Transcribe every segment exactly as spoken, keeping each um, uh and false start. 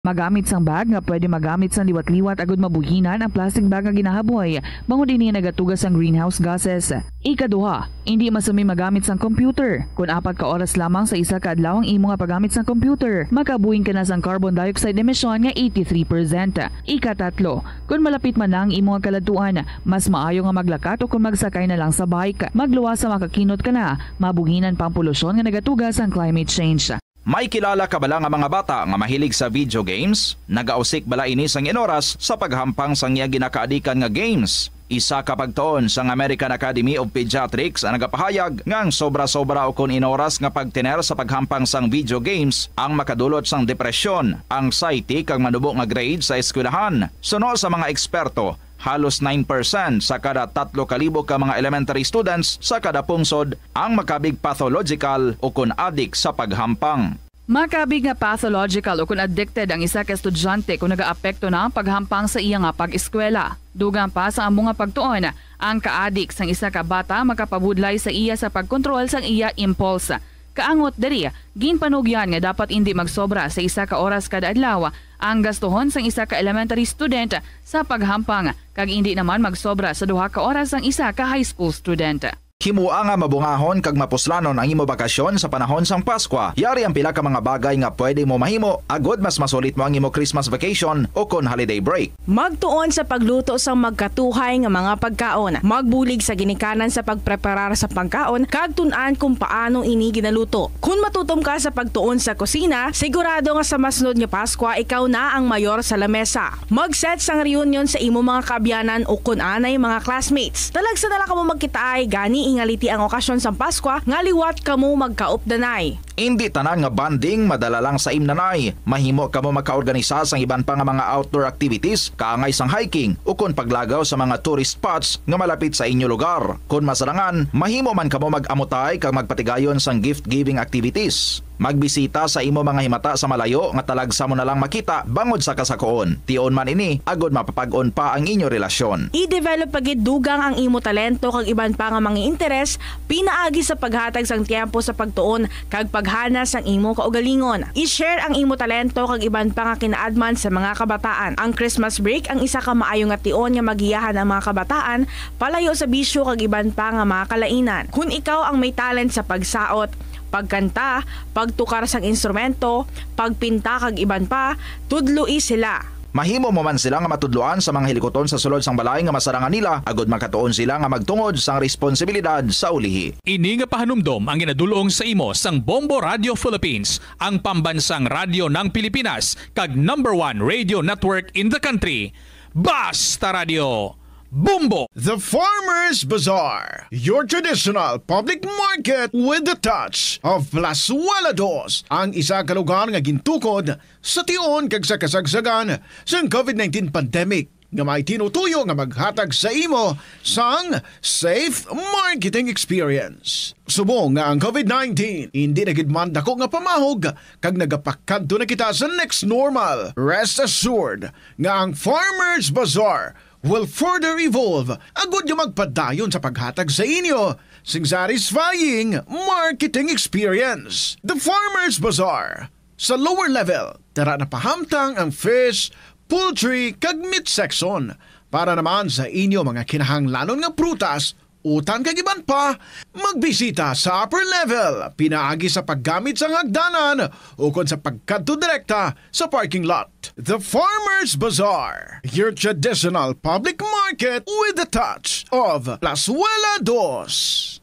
Magamit sang bag nga pwede magamit sang liwat-liwat agud mabuhinan ang plastic bag nga ginahaboy, bangod ini nagatuga sang greenhouse gases. Ikaduha, indi masumi magamit sang computer. Kon apat ka oras lamang sa isa ka adlaw ang imo nga paggamit sang computer, makabuing ka na sang carbon dioxide emission nga eighty-three percent. Ikatatlo, kon malapit man na ang imo nga kaladtuan, mas maayo nga maglakat o kon magsakay na lang sa bike. Magluwas sa makakinot ka na, mabuhinan pa ang polusyon nga nagatuga sang climate change. May kilala ka bala nga mga bata nga mahilig sa video games? Nagausik bala ini sang inoras sa paghampang sang iya ginakaadikan nga games? Isa ka pagtuon sang American Academy of Pediatrics ang nagapahayag nga ang sobra-sobra ukon inoras nga pagtener sa paghampang sang video games ang makadulot sang depresyon, anxiety, kag manubo nga grade sa eskwelahan. Suno sa mga eksperto, halos nine percent sa kada tatlo ka libo ka mga elementary students sa kada pungsod ang makabig pathological ukon adik sa paghampang. Makabig nga pathological ukon addicted ang isa ka estudyante kon nagaapekto na ang paghampang sa iya nga pag-eskwela. Dugang pa sa amo nga pagtuon, ang kaadik sang isa ka bata makapabudlay sa iya sa pagkontrol sang iya impulse. Kaangot diri, ginpanugyan nga dapat indi magsobra sa isa ka oras kada adlaw ang gastuhon sang isa ka elementary student sa paghampang, kag indi naman magsobra sa duha ka oras ang isa ka high school student. Himoa nga mabungahon kag mapuslanon ang imo bakasyon sa panahon sang Paskwa. Yari ang pila ka mga bagay nga pwede mo mahimo agud mas masulit mo ang imo Christmas vacation ukon holiday break. Magtuon sa pagluto sang magkatuhay nga mga pagkaon. Magbulig sa ginikanan sa pagpreparar sa pagkaon kag tun-an kung paano ini ginaluto. Kon matutom ka sa pagtuon sa kusina, sigurado nga sa masunod nga Paskwa ikaw na ang mayor sa lamesa. Mag-set sang reunion sa imo mga kaabyanan o kon anay mga classmates. Talagsa na lang kamo magkitaay, gani ingaliti ang okasyon sang Paskwa nga liwat kamo magkaupdanay. Indi tanan nga bonding madala lang sa imnanay. Mahimo kamo makaorganisa sang iban pa nga mga outdoor activities, kaangay sang hiking, ukon paglagaw sa mga tourist spots nga malapit sa inyo lugar. Kon masarangan, mahimo man kamo mag-amutay kag magpatigayon sang gift-giving activities. Magbisita sa imo mga himata sa malayo nga talagsa mo na lang makita bangod sa kasakoon. Tion man ini, agod mapapag-on pa ang inyo relasyon. I-develop pa gid dugang ang imo talento kag iban pa nga mga interes pinaagi sa paghatag sang tiyempo sa pagtuon kag paghana sang imo kaugalingon. I-share ang imo talento kag iban pa nga kinaadman sa mga kabataan. Ang Christmas break ang isa ka maayo nga tion nga magiyahan ang mga kabataan palayo sa bisyo kag iban pa nga mga kalainan. Kon ikaw ang may talent sa pagsaot, pagkanta, pagtukar sang instrumento, pagpinta kag iban pa, tudloi sila. Mahimo mo man sila nga matudloan sa mga hilikuton sa sulod sang balay nga masarangan nila, agud makatuon sila nga magtungod sang responsibilidad sa ulihi. Ini nga pahanumdom ang ginadul-ong sa imo sang Bombo Radio Philippines, ang pambansang radyo ng Pilipinas, kag number one radio network in the country. Basta Radio, Bombo! The Farmers Bazaar, your traditional public market with the touch of Plazuela Dos, ang isa ka lugar nga gintukod sa tion kag sa kasagsagan sang covid nineteen pandemic, nga may tinutuyo nga maghatag sa imo sang safe marketing experience. Subong nga ang covid nineteen indi na gid man dako nga pamahog kag nagapakadto na kita sa next normal, rest assured nga ang Farmers Bazaar will further evolve agud nga magpadayon sa paghatag sa inyo sing satisfying marketing experience. The Farmers Bazaar, sa lower level, tara na pahamtang ang fish, poultry, kag meat section. Para naman sa inyo mga kinahanglanon nga prutas, utan kag iban pa, magbisita sa upper level pinaagi sa paggamit sang hagdanan ukon sa pagkadto direkta sa parking lot. The Farmers Bazaar, your traditional public market with the touch of Plazuela Dos.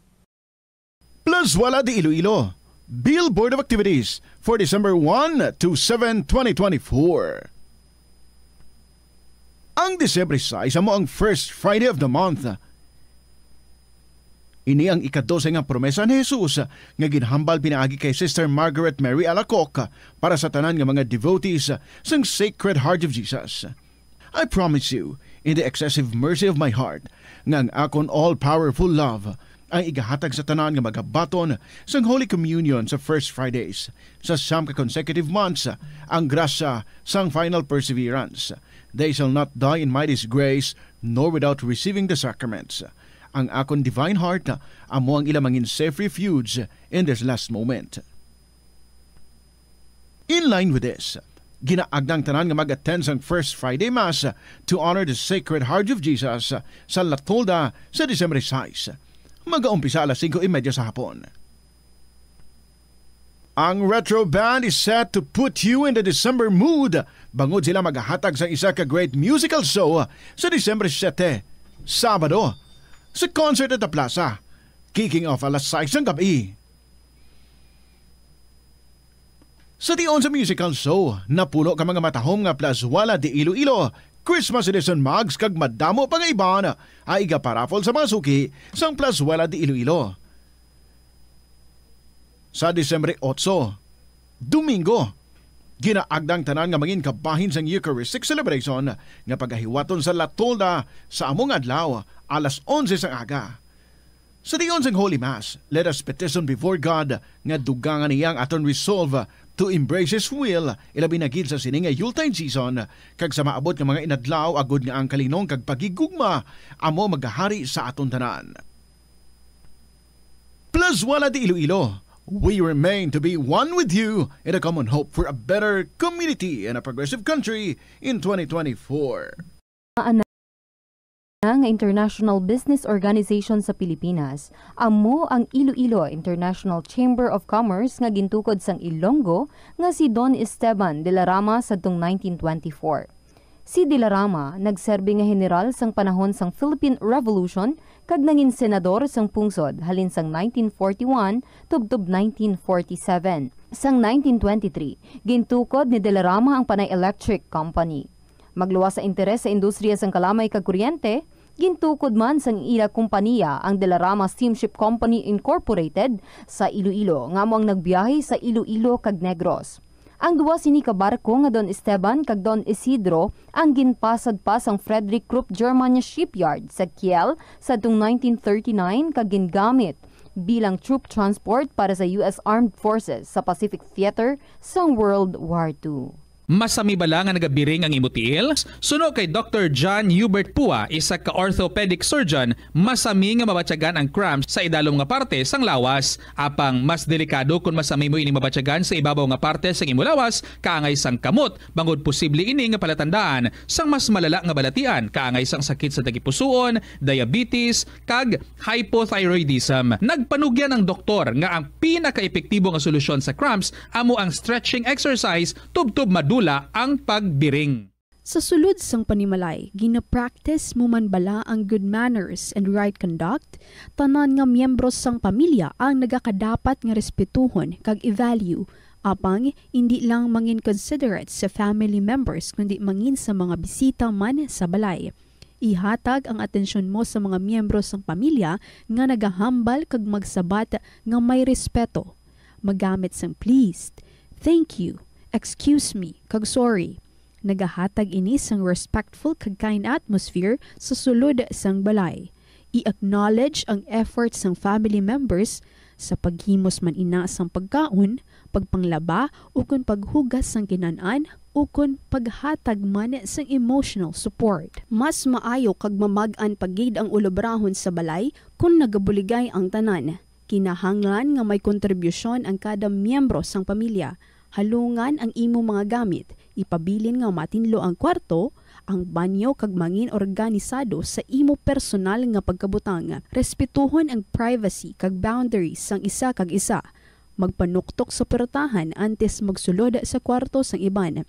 Plazuela de Iloilo, Billboard of Activities for December one to seven, twenty twenty-four. Ang Disyembre sais amo ang first Friday of the month. Ini ang ikadose nga promesa ni Jesus nga ginhambal pinaagi kay Sister Margaret Mary Alacoque para sa tanan nga mga devotees sang Sacred Heart of Jesus. I promise you, in the excessive mercy of my heart, nga ang akon all-powerful love ang igahatag sa tanan nga magabaton sang Holy Communion sa First Fridays sa siyam ka consecutive months, ang grasya sang final perseverance. They shall not die in my disgrace, nor without receiving the sacraments. Ang akon divine heart amo ang ila mangin safe refuge in this last moment. In line with this, Ginaagda ang tanan nga mag-attend sang First Friday Mass to honor the Sacred Heart of Jesus sa La Tolda sa Disyembre sais. Mag-aumpisa alas singko y media sa hapon. Ang Retro Band is set to put you in the December mood bangod sila magahatag sang isa ka great musical show sa Disyembre siyete, Sabado, sa Concert at the Plaza, kicking off alas sais sang gab-i. Sa tion sa musical show, napulo ka mga matahom nga Plazuela de Iloilo Christmas Edition mugs kag madamo pa nga iban ang igaparaffle sa mga suki sang Plazuela de Iloilo. Sa Disyembre otso, Domingo, ginaagda ang tanan nga mangin kabahin sang Eucharistic celebration nga pagahiwaton sa La Tolda sa amo nga adlaw, alas onse sang aga. Sa tion sang Holy Mass, let us petition before God nga dugangan niya ang aton resolve to embrace His will, ilabi na gid sa sini nga Yuletide season, kag sa maabot nga mga inadlaw, agod nga ang kalinong kag paghigugma amo magahari sa aton tanan. Plazuela de Iloilo, we remain to be one with you in a common hope for a better community and a progressive country in twenty twenty-four. Ana nga international business organization sa Pilipinas, amo ang Iloilo International Chamber of Commerce nga gintukod sang Ilonggo nga si Don Esteban de la Rama sadtong nineteen twenty-four. Si de la Rama nagserbi nga heneral sang panahon sang Philippine Revolution kag nangin senador sang pungsod halin sang nineteen forty-one tubtob nineteen forty-seven. Sang nineteen twenty-three, gintukod ni de la Rama ang Panay Electric Company. Magluwas sa interes sa industriya sang kalamay kag kuryente, gintukod man sang ila kompaniya ang De La Rama Steamship Company Incorporated sa Iloilo, nga amo ang nagbiyahe sa Iloilo kag Negros. Ang duha sini ka barko nga Don Esteban kag Don Isidro ang ginpasad pa sang Frederick Krupp Germania Shipyard sa Kiel sadtong nineteen thirty-nine kag gingamit bilang troop transport para sa U S Armed Forces sa Pacific Theater sang World War Two. Masami bala nga nagabiring ang imo tiil? Suno kay Doktor John Hubert Pua, isa ka orthopedic surgeon, masami nga mabatyagan ang cramps sa idalom nga parte sang lawas. Apang mas delikado kon masami mo ini mabatyagan sa ibabaw nga parte sang imo lawas, kaangay sang kamot, bangod posible ini nga palatandaan sang mas malala nga balatian, kaangay sang sakit sa tagipusoon, diabetes, kag hypothyroidism. Nagpanugyan ang doktor nga ang pinakaepektibo nga solusyon sa cramps amo ang stretching exercise tubtob madula ang pagbiring. Sa sulod sang panimalay, gina-practice mo man bala ang good manners and right conduct? Tanan nga miyembro sang pamilya ang nagakadapat nga respetuhon kag i-value. Apang, indi lang mangin considerate sa family members, kundi mangin sa mga bisita man sa balay. Ihatag ang atensyon mo sa mga miyembro sang pamilya nga nagahambal kag magsabat nga may respeto. Magamit sang please, thank you, excuse me, kag sorry. Nagahatag ini sang respectful kag kind atmosphere sa sulod sang balay. I-acknowledge ang effort sang family members sa paghimos man ina sang pagkaon, pagpanglaba, ukon paghugas sang kinan-an, ukon paghatag man sang emotional support. Mas maayo kag mamag-an pa gid ang ulobrahon sa balay kon nagabuligay ang tanan. Kinahanglan nga may kontribusyon ang kada miyembro sang pamilya. Halungan ang imo mga gamit, ipabilin nga matinlo ang kwarto, ang banyo, kag mangin organisado sa imo personal nga pagkabutang. Respetuhon ang privacy kag boundaries sang isa kag isa. Magpanuktok sa puwertahan antes magsulod sa kwarto sang iban.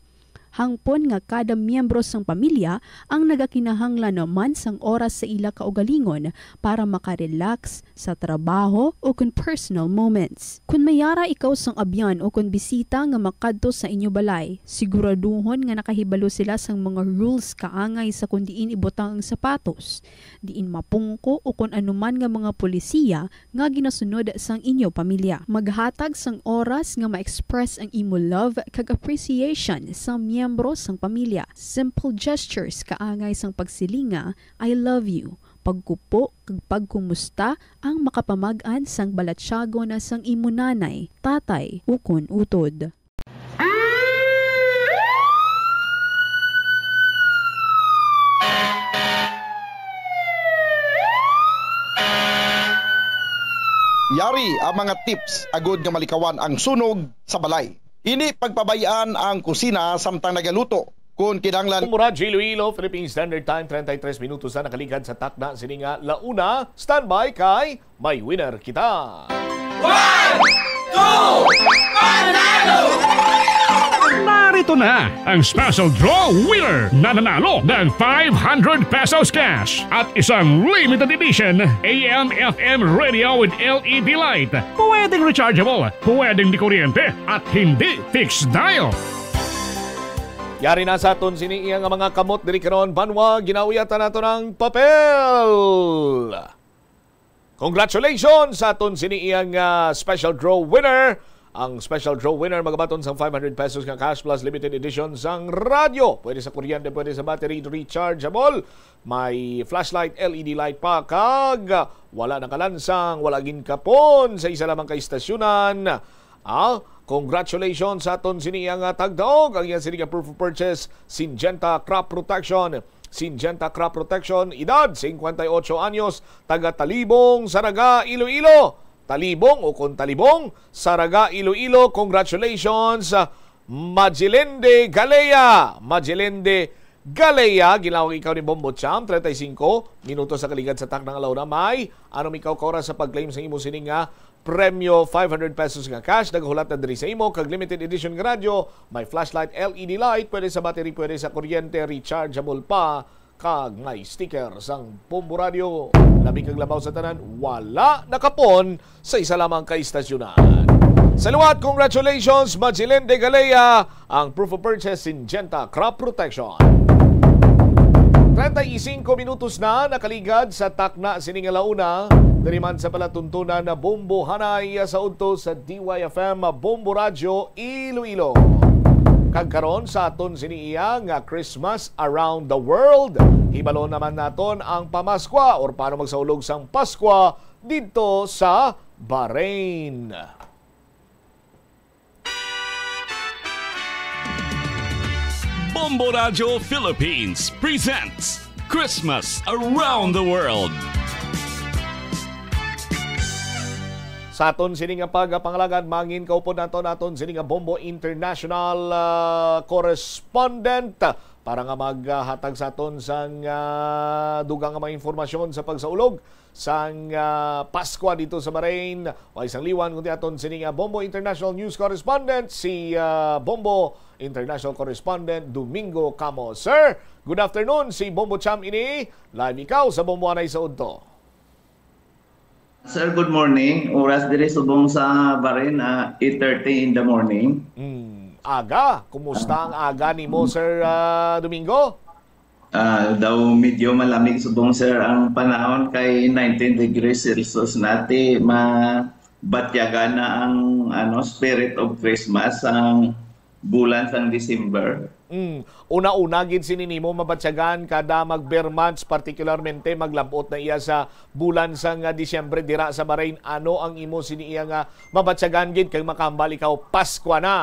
Hangpon nga kada miyembro sang pamilya ang nagakinahanglan man sang oras sa ila kaugalingon para makarelax sa trabaho ukon personal moments. Kon may ara ikaw sang abyan ukon bisita nga makadto sa inyo balay, siguraduhon nga nakahibalo sila sang mga rules kaangay sa kon diin ibutang ang sapatos, diin mapungko ukon anuman nga mga polisiya nga ginasunod sang inyo pamilya. Maghatag sang oras nga ma-express ang imo love kag appreciation sa miyembro sang pamilya. Simple gestures kaangay sang pagsiling nga, "I love you," pagkupo kag pagkumusta ang makapamag-an sang balatyagon sang imo nanay, tatay, ukon utod. Yari ang mga tips agud nga malikawan ang sunog sa balay. Hindi pagpabay-an ang kusina samtang nagaluto. Kung kinahanglan Murag Iloilo, Philippine Standard Time, treinta y tres minutos na nakaligad sa takna sini nga launa. Standby kay may winner kita. One, two, panalo! Narito na ang special draw winner na nanalo ng five hundred pesos cash at isang limited edition A M F M radio with L E D light. Pwedeng rechargeable, pwedeng di kuryente, at hindi fixed dial. Yari na sa aton sini iya nga mga kamot diri karon, banwa, ginawiyatan nato ng papel. Congratulations sa aton sini iya nga special draw winner. Ang special draw winner magabaton sang five hundred pesos nga cash plus limited edition sang radyo. Pwede sa kuryente, pwede sa battery rechargeable. May flashlight, L E D light pa, kag wala nakalansang, wala ginkapon sa isa lamang ka istasyonan. Ah, congratulations sa aton sini nga tagdaog. Ang iya sini nga proof of purchase, Syngenta Crop Protection. Syngenta Crop Protection, edad singkwenta y ocho anyos, taga Talibong, Saraga, Iloilo. Talibong o kung Talibong, Saraga, Iloilo. Congratulations, Magelende Galea. Magelende Galea, ginawag ikaw ni Bombo Cham, treinta y cinco minutos sa kaligad sa taknang alaw na may. Ano ikaw ka oras sa pag-claim sa imo sining nga premyo, five hundred pesos nga cash, nagahulat na diri sa imo, kag limited edition nga radyo, may flashlight, L E D light, pwede sa battery, pwede sa kuryente, rechargeable pa, kag may sticker sang Bombo Radio. Labi kag labaw sa tanan, wala nakapon sa isa lamang ka istasyonan. Sa liwat, congratulations, Magellan de Galea, ang proof of purchase, Syngenta Crop Protection. Treinta y cinco minutos na nakaligad sa takna sini nga launa, diri man sa palatuntunan na Bombo Hanay sa udto sa D Y F M Bombo Radyo Iloilo. Kag karon sa aton sini iya nga Christmas Around the World, hibalo naman naton ang pamaskwa or paano magsaulog sang Paskwa didto sa Bahrain. Bombo Radyo Philippines presents Christmas Around the World. Sa aton sini nga pagpangalagad, mangin kaupod naton aton sini nga Bombo International, ah, correspondent para nga maghatag sa aton sang, ah, dugang nga mga impormasyon sa pagsaulog sang, ah, Paskwa dito sa Bahrain. Way sang liwan kundi aton sini nga Bombo International News Correspondent, si, ah, Bombo International Correspondent Domingo Camo. Sir, good afternoon. Si Bombo Cham ini. Live ikaw sa Bombo Anay sa Udto. Sir, good morning. Oras diri subong sa Bahrain, ah, eight thirty in the morning. Hmm, aga. Kumusta ang aga nimo, Sir, ah, Domingo? Ah, daw medyo malamig subong, sir, ang panahon kay nineteen degrees Celsius na, ti mabatyagan na ang, ano, spirit of Christmas, ang bulan sang December. Mm. Una-una gid sini nimo mabatyagan kada mag-ber months, particularmente maglabot na iya sa bulan sang, ah, Disyembre dira sa Bahrain. Ano ang imo sini iya nga mabatyagan gid kay makahambal ikaw Paskwa na?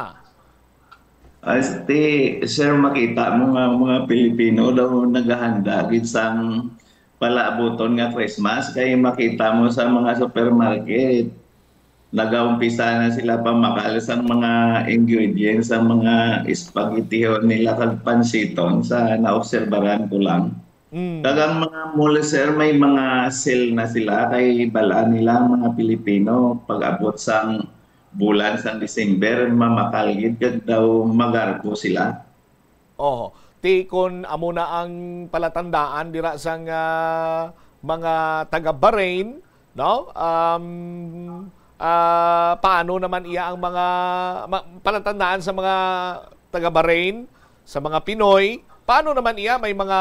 Asti, sir, makita mo nga mga Pilipino daw naghahanda gid sang palaabuton nga Christmas, kay makita mo sa mga supermarket, nagaumpisa na sila pamakal sang mga ingredients, sa mga spaghettihon nila kag pansiton, sa naobserbaran ko lang. Mm. Kag ang mga mall, sir, may mga sale na sila, kay bal-an nila ang mga Pilipino, pag-abot sang bulan sang December, mamakal gid kag daw magarbo sila. Oh, ti kun amo na ang palatandaan dira sang, ah, mga taga Bahrain, no? Um, ah, paano naman iya ang mga ma-, palatandaan sa mga taga Bahrain, sa mga Pinoy? Paano naman iya, may mga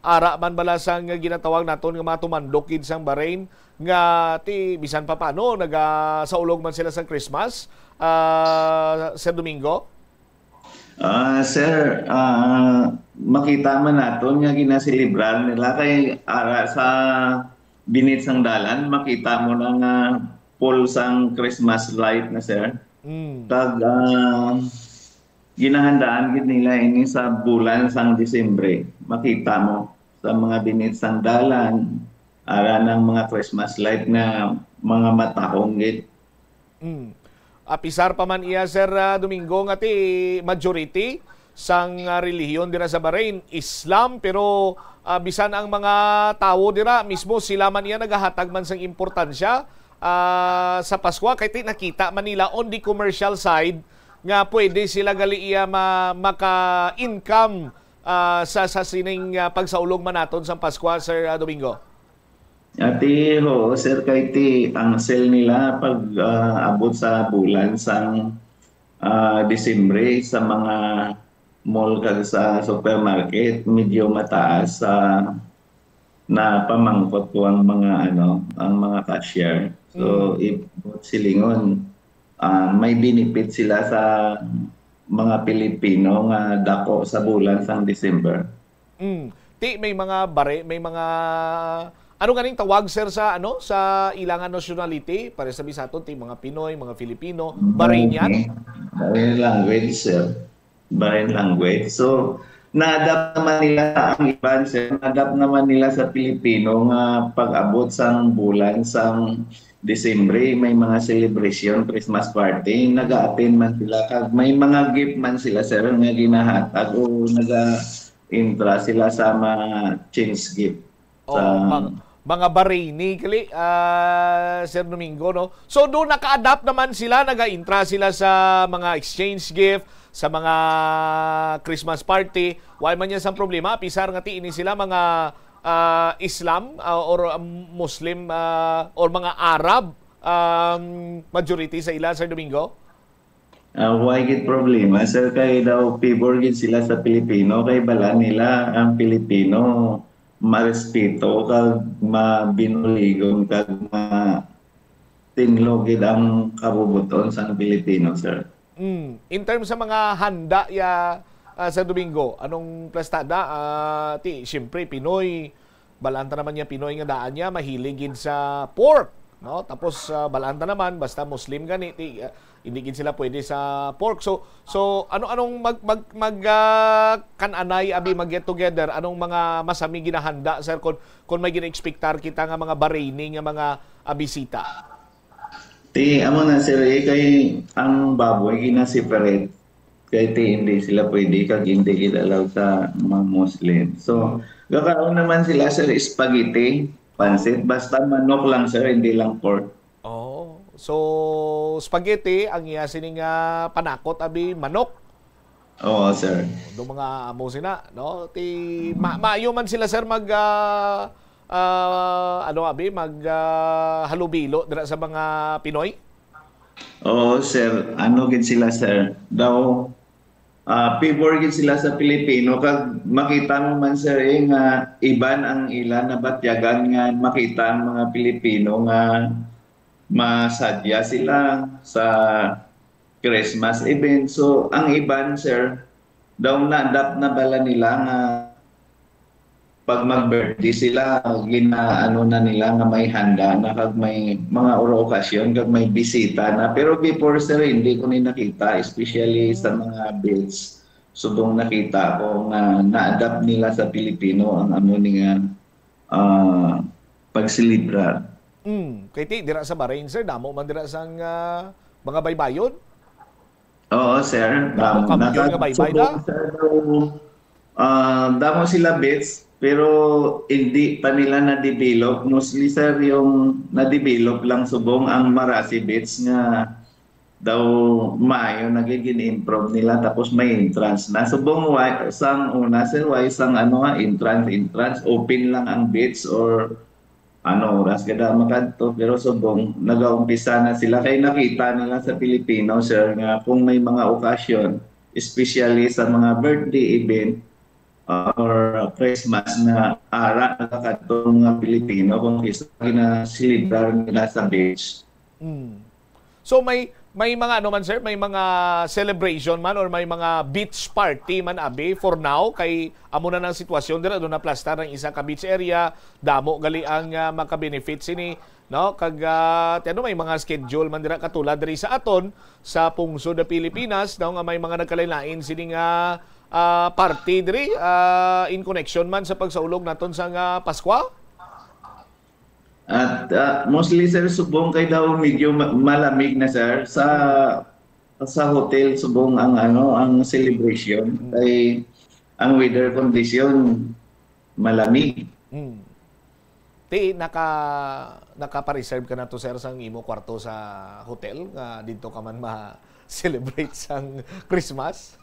ara man bala sang ginatawag naton nga mga tumandok gid sang Bahrain nga ti bisan pa paano nagasaulog man sila sa Christmas, ah, Sir Domingo? Ah, sir, ah, makita man naton nga ginaselebrar nila kay ara sa binit sang dalan, makita mo na nga full sang Christmas light na, sir. Mm. Kag, ah, ginahandaan gid nila ini sa bulan sang Disyembre. Makita mo sa mga binit sang dalan, ara nang mga Christmas light nga mga matahong gid. Mm. Apisar pa man iya, Sir, ah, Domingo, nga ti majority sang, ah, relihiyon dira sa Bahrain, Islam, pero, ah, bisan ang mga tawo dira mismo, sila man iya nagahatag man sang importansya, ah, sa Paskwa, kay ti nakita man nila on the commercial side nga pwede sila gali iya ma-, maka-income, ah, sa, sa sining, ah, pagsaulog man naton sang Paskwa, Sir, ah, Domingo. Ati, oo, sir, kay ti ang sale nila pag, ah, abot sa bulan sang, ah, Disyembre sa mga mall kag sa supermarket, medyo mataas sa napamangkot ko ang mga, ano, ang mga cashier. So, Mm. if silingon, ah, may benefit sila sa mga Pilipino nga dako sa bulan sang December. Mm. Ti may mga bare-, may mga, ano ganing tawag, sir, sa, ano, sa ila nga nationality? Pares sa bisaton, ti mga Pinoy, mga Filipino, Bahrainian? Bahrain language, sir. Bahrain language. So, na-adapt naman nila ang iban, sir. Na-adapt naman nila sa Pilipino nga pag-abot sang bulan sang Disyembre, may mga celebration, Christmas party, naga-attend man sila. Kag may mga gift man sila, sir, nga ginahatag o naga-intra sila sa mga change gift. Oh, sa mang-, mga Bahraini, kali, ah, Sir Domingo, no? So, do naka-adapt naman sila, naga-intra sila sa mga exchange gift, sa mga Christmas party. Wala man yan sang problema, apisar nga ti ini sila mga, ah, Islam, ah, or, um, Muslim, ah, or mga Arab, um, majority sa ila, Sir Domingo? Ah, why gid problema, sir? Kay daw favor gid sila sa Pilipino, kay bala nila ang Pilipino marespeto kag mabinuligon kag matinlo gid ang kabubut-on sang Pilipino, sir. Mm. In terms sa mga handa, ya, ah, sa Domingo, anong plastada? Ah, ti, siyempre, Pinoy, balaan ta naman niya Pinoy nga daan niya, mahilig gid sa pork, no? Tapos, ah, balaan ta naman, basta Muslim gani, ti, ah, hindi gid sila pwede sa pork. So, so ano, anong mag, mag, mag, ah, kan-anay, abi, mag get together? Anong mga masami ginahanda, sir, kung, kung may gina-expectar kita nga mga Bahraini nga mga, ah, bisita? Ti, amo na, sir, eh, kay ang baboy gina-separate. Kay ti hindi sila pwede kag hindi gid allow sa mga Muslim. So, gakaon naman sila, sir, spaghetti, pansit, basta manok lang, sir, hindi lang pork. Oh, so spaghetti ang iya sining, ah, panakot, abi, manok. Oo, sir. Do mga amo sina, no? Ti ma-, maayo man sila, sir, mag, ah, ah, ano, abi, mag, ah, halubilo dira sa mga Pinoy? Oo, sir. Ano gid sila, sir? Daw, ah, favor gid sila sa Pilipino. Kag makita mo man, sir, eh, nga iban ang ila nabatyagan nga makita ang mga Pilipino nga masadya sila sa Christmas event. So, ang iban, sir, daw na-adapt na bala nila nga pag mag-birthday sila, ginaano na nila nga may handa na kag may mga oro okasyon kag may bisita na. Pero before, sir, hindi ko ni nakita, especially sa mga beach. Subong nakita ko nga na-adapt nila sa Pilipino ang amo ni nga, ah, pagselebrar. Mm, kay ti, dira sa Bahrain, sir, damo man dira sang, ah, mga baybayon? Oo, sir. Damo. Damo kamyon nga baybay na? Subong, sir, daw, ah, damo sila beach, pero hindi pa nila na-develop. Mostly, sir, yung na-develop lang subong ang Marasi Beach nga daw maayo na gid gin-improve nila, tapos may entrance na. Subong wa-, sang una, sir, wa sang ano, ah, entrance, entrance, open lang ang beach or ano oras kada makadto, pero subong nagaumpisa na sila kay nakita nila sa Pilipino, sir, nga kung may mga okasyon, especially sa mga birthday event, ah, or Christmas, nga ara nakakadto ang mga Pilipino kung isa gina-celebrar nila sa beach. Mm. So may, may mga ano man, sir, may mga celebration man or may mga beach party man, abi, for now, kay amo na nang sitwasyon dira, do na plastar ang isa ka beach area, damo gali ang, ah, maka-benefit sini, no? Kag, ah, ti ano, may mga schedule man dira katulad diri sa aton sa pungsod na Pilipinas, no, nga may mga nagkalain-lain sini nga, ah, party diri, ah, in connection man sa pagsaulog naton sa nga Paskwa. At, ah, mostly, sir, subong kay daw medyo ma-, malamig na, sir, sa, sa hotel subong ang, ano, ang celebration. Mm. Kay ang weather condition malamig. Mm. Ti, naka-, naka-reserve ka na to, sir, sang imo kwarto sa hotel nga didto ka man ma-celebrate sang Christmas?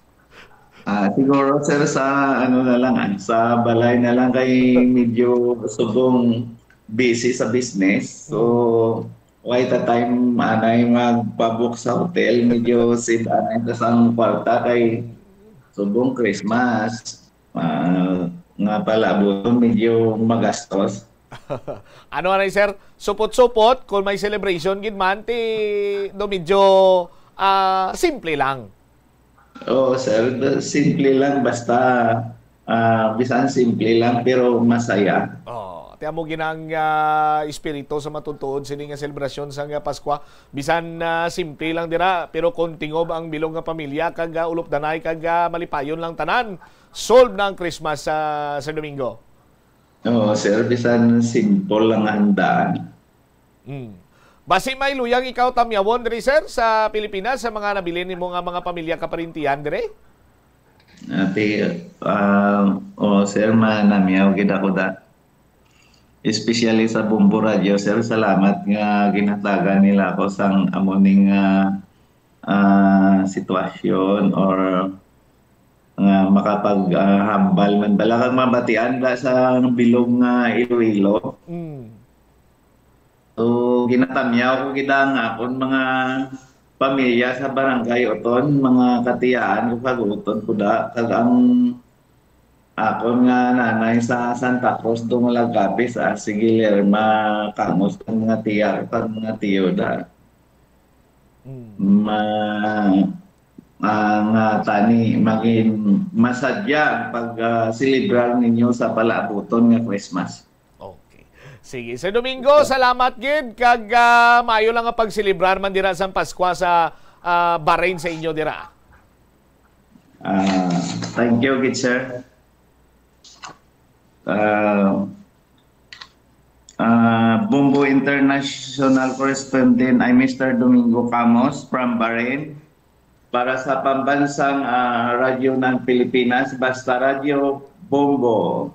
Ah, siguro, sir, sa ano na lang, ah, sa balay na lang kay medyo subong busy sa business. So, why the time anay magpabook sa hotel, medyo save anay ta sang kwarta kay subong Christmas, ah, nga palabuton medyo magastos. Ano anay, sir? Supot-supot, kung may celebration gid man, ti do medyo, ah, simple lang. Oo, sir. Simple lang, basta, ah, bisan simple lang, pero masaya. Oh, ti amo gid ang, ah, espiritu sa matutuod sini nga selebrasyon sang, ah, Paskwa. Bisan, ah, simple lang dira, pero kung tingob ang bilog nga pamilya, kag, ah, ulupdanay, kag, ah, malipayon lang tanan, solve na ang Christmas sa, sa Domingo. Oo, sir. Bisan simple lang ang handaan. Mm. Basi may luyang ikaw tamyawon diri, sir, sa Pilipinas, sa mga nabilin nimo nga mga pamilya kaparintihan diri? Ati, ah, oh, sir, manamyaw gid ako da. Especially sa Bombo Radio, sir, salamat nga ginhatagan nila ako sang amo ning, ah, ah, sitwasyon or nga makapag, ah, hambal man bala kag mabatian da sa bilog nga Iloilo. Mm. So, ginatamyaw ko gid ang akon mga pamilya sa Barangay Oton, mga katiyaan ko kag uton ko da, kag ang akon nga nanay sa Santa Cruz, Dumalagapis, ah, si Guillerma Camus, ang mga tiya ko kag mga tiyo da. Mm. Ma-, ah, nga tani magin masadya ang pag, ah, selebrar ninyo sa palaabuton nga Christmas. Okay. Sige. Sir Domingo, salamat gid. Kag, ah, maayo lang nga pagselebrar man dira sang Paskwa sa, ah, Bahrain sa inyo dira. Ah, thank you gid, sir. Ah, ah, Bombo International Correspondent ay Mister Domingo Camus from Bahrain. Para sa pambansang, ah, radyo ng Pilipinas, Basta Radyo, Bombo.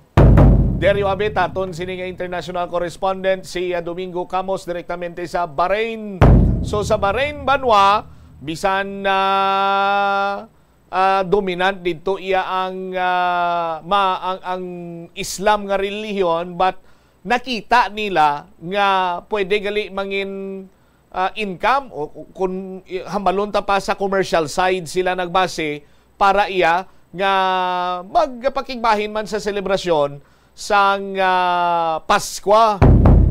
Diri abi ta aton sini nga international correspondent, si, ah, Domingo Camus, direktamente sa Bahrain. So, sa Bahrain banwa, bisan na, ah, dominant didto iya ang, ah, ma-, ang, ang Islam nga relihiyon, but nakita nila nga pwede gali mangin, ah, income, o, o kun, i-, hambalon ta pa sa commercial side sila nagbase para iya nga magpakigbahin man sa selebrasyon sang, ah, Paskwa.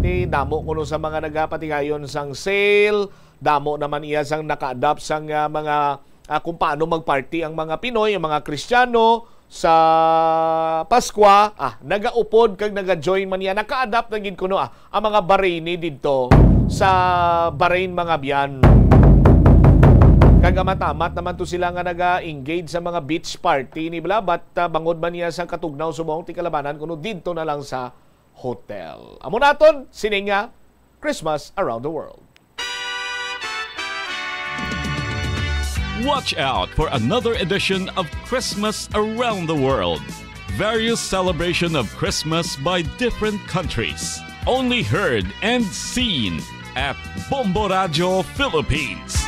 Ti damo kuno sa mga nagapatigayon sang sale, damo naman iya sang naka-adapt sang, ah, mga, ah, kung paano magparty ang mga Pinoy, ang mga Kristiyano sa Paskwa. Ah, nagaupod kag nagajoin man niya, naka-adapt na gid kuno, ah, ang mga Bahraini didto sa Bahrain, mga biyan. Kag amat-amat naman to sila nga naga-engage sa mga beach party ni bala, but, ah, bangod man niya sa katugnaw subong ti kalabanan kuno didto na lang sa hotel. Amo naton sining nga Christmas Around the World. Watch out for another edition of Christmas Around the World. Various celebration of Christmas by different countries. Only heard and seen at Bombo Radyo Philippines.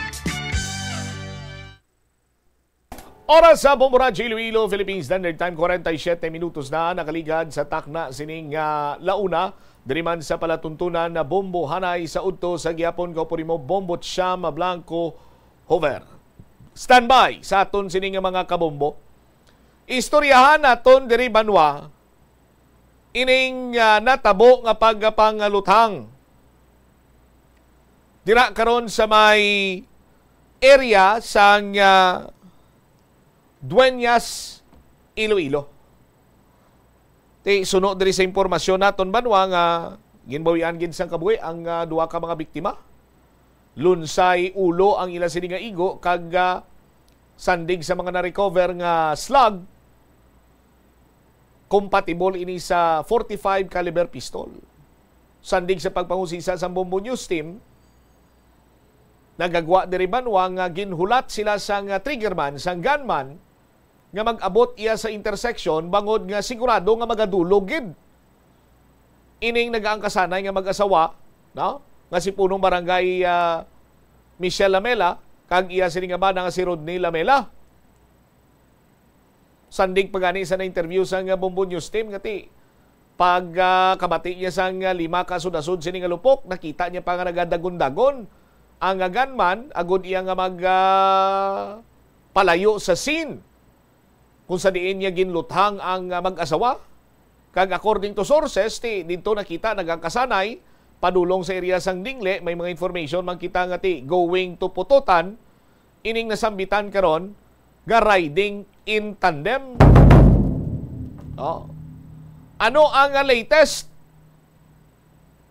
Oras sa Bombo Radyo Iloilo, Philippine Standard Time, kwarenta y siyete minutos na nakaligad sa takna sining, ah, la una. Diri man sa palatuntunan na Bombo Hanay sa udto sa gihapon, kaupod mo Bombo Cham Blanco Hover. Standby sa aton sini nga mga kabombo. Istoryahan naton diri banwa ining, ah, natabo nga pagpangaluthang dira karon sa may area sang, ah, Dueñas, Iloilo. Ti suno diri sa impormasyon naton banwa nga ginbawian gid sang kabuhi ang, ah, duha ka mga biktima. Lunsay ulo ang ila sini nga igo kag, ah, sandig sa mga na-recover nga slug, compatible ini sa forty-five caliber pistol. Sandig sa pagpangusisa sang Bombo News Team, nagagwa diri banwa nga ginhulat sila sang triggerman, sang gunman, nga mag-abot iya sa intersection bangod nga sigurado nga magadulog gid ining nagaangkasanay nga mag-asawa, no? Nga si Punong Barangay, ah, Michelle Lamela kag iya sini nga bana nga si Rodney Lamela. Sandig pa gani sa na-interview sang Bombo News Team nga ti pag, ah, kabati niya sang, ah, lima ka asod-asod sini nga lupok, nakita niya pa nga nagadagon-dagon ang, ah, gunman agud iya nga mag, ah, palayo sa scene kung sa diin niya ginluthang ang, ah, mag-asawa. Kag according to sources, ti didto nakita nagangkasanay padulong sa area sang Dingle, may mga information man kita nga ti going to Pututan ining nasambitan karon nga riding in tandem. Oh. Ano ang, ah, latest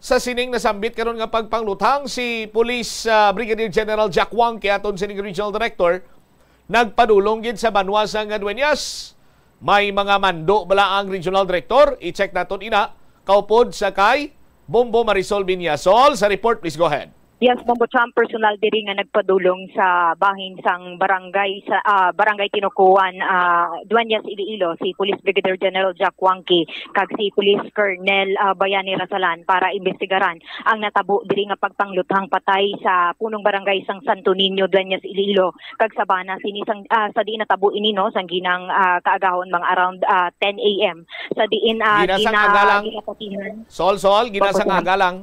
sa sining nasambit karon nga pagpangluthang? Si Police, ah, Brigadier General Jack Wangke, aton sining Regional Director, nagpadulong gid sa banwa sang Dueñas. May mga mando bala ang Regional Director? I-check naton ina, kaupod sa kay Bombo Marisol Binyasol. Sa report, please go ahead. Yes, Bombo Cham, personal diri nga nagpadulong sa bahin sang barangay sa, ah, Barangay Tinukuan, ah, Dueñas, Iloilo, si Police Brigadier General Jack Wangke kag si Police Colonel, ah, Bayani Rasalan para imbestigaran ang natabo diri nga pagpangluthang patay sa punong barangay sang Santo Niño, Dueñas, Iloilo, kag sa bana sini sang, ah, sa diin natabo ini, no, sang ginang, ah, kaagahon, mga around, ah, ten a m. Sa diin, ah, Ginasang gina-, agalang. Ginapatihan. Sol, Sol, ginasang Opo, sir. Agalang.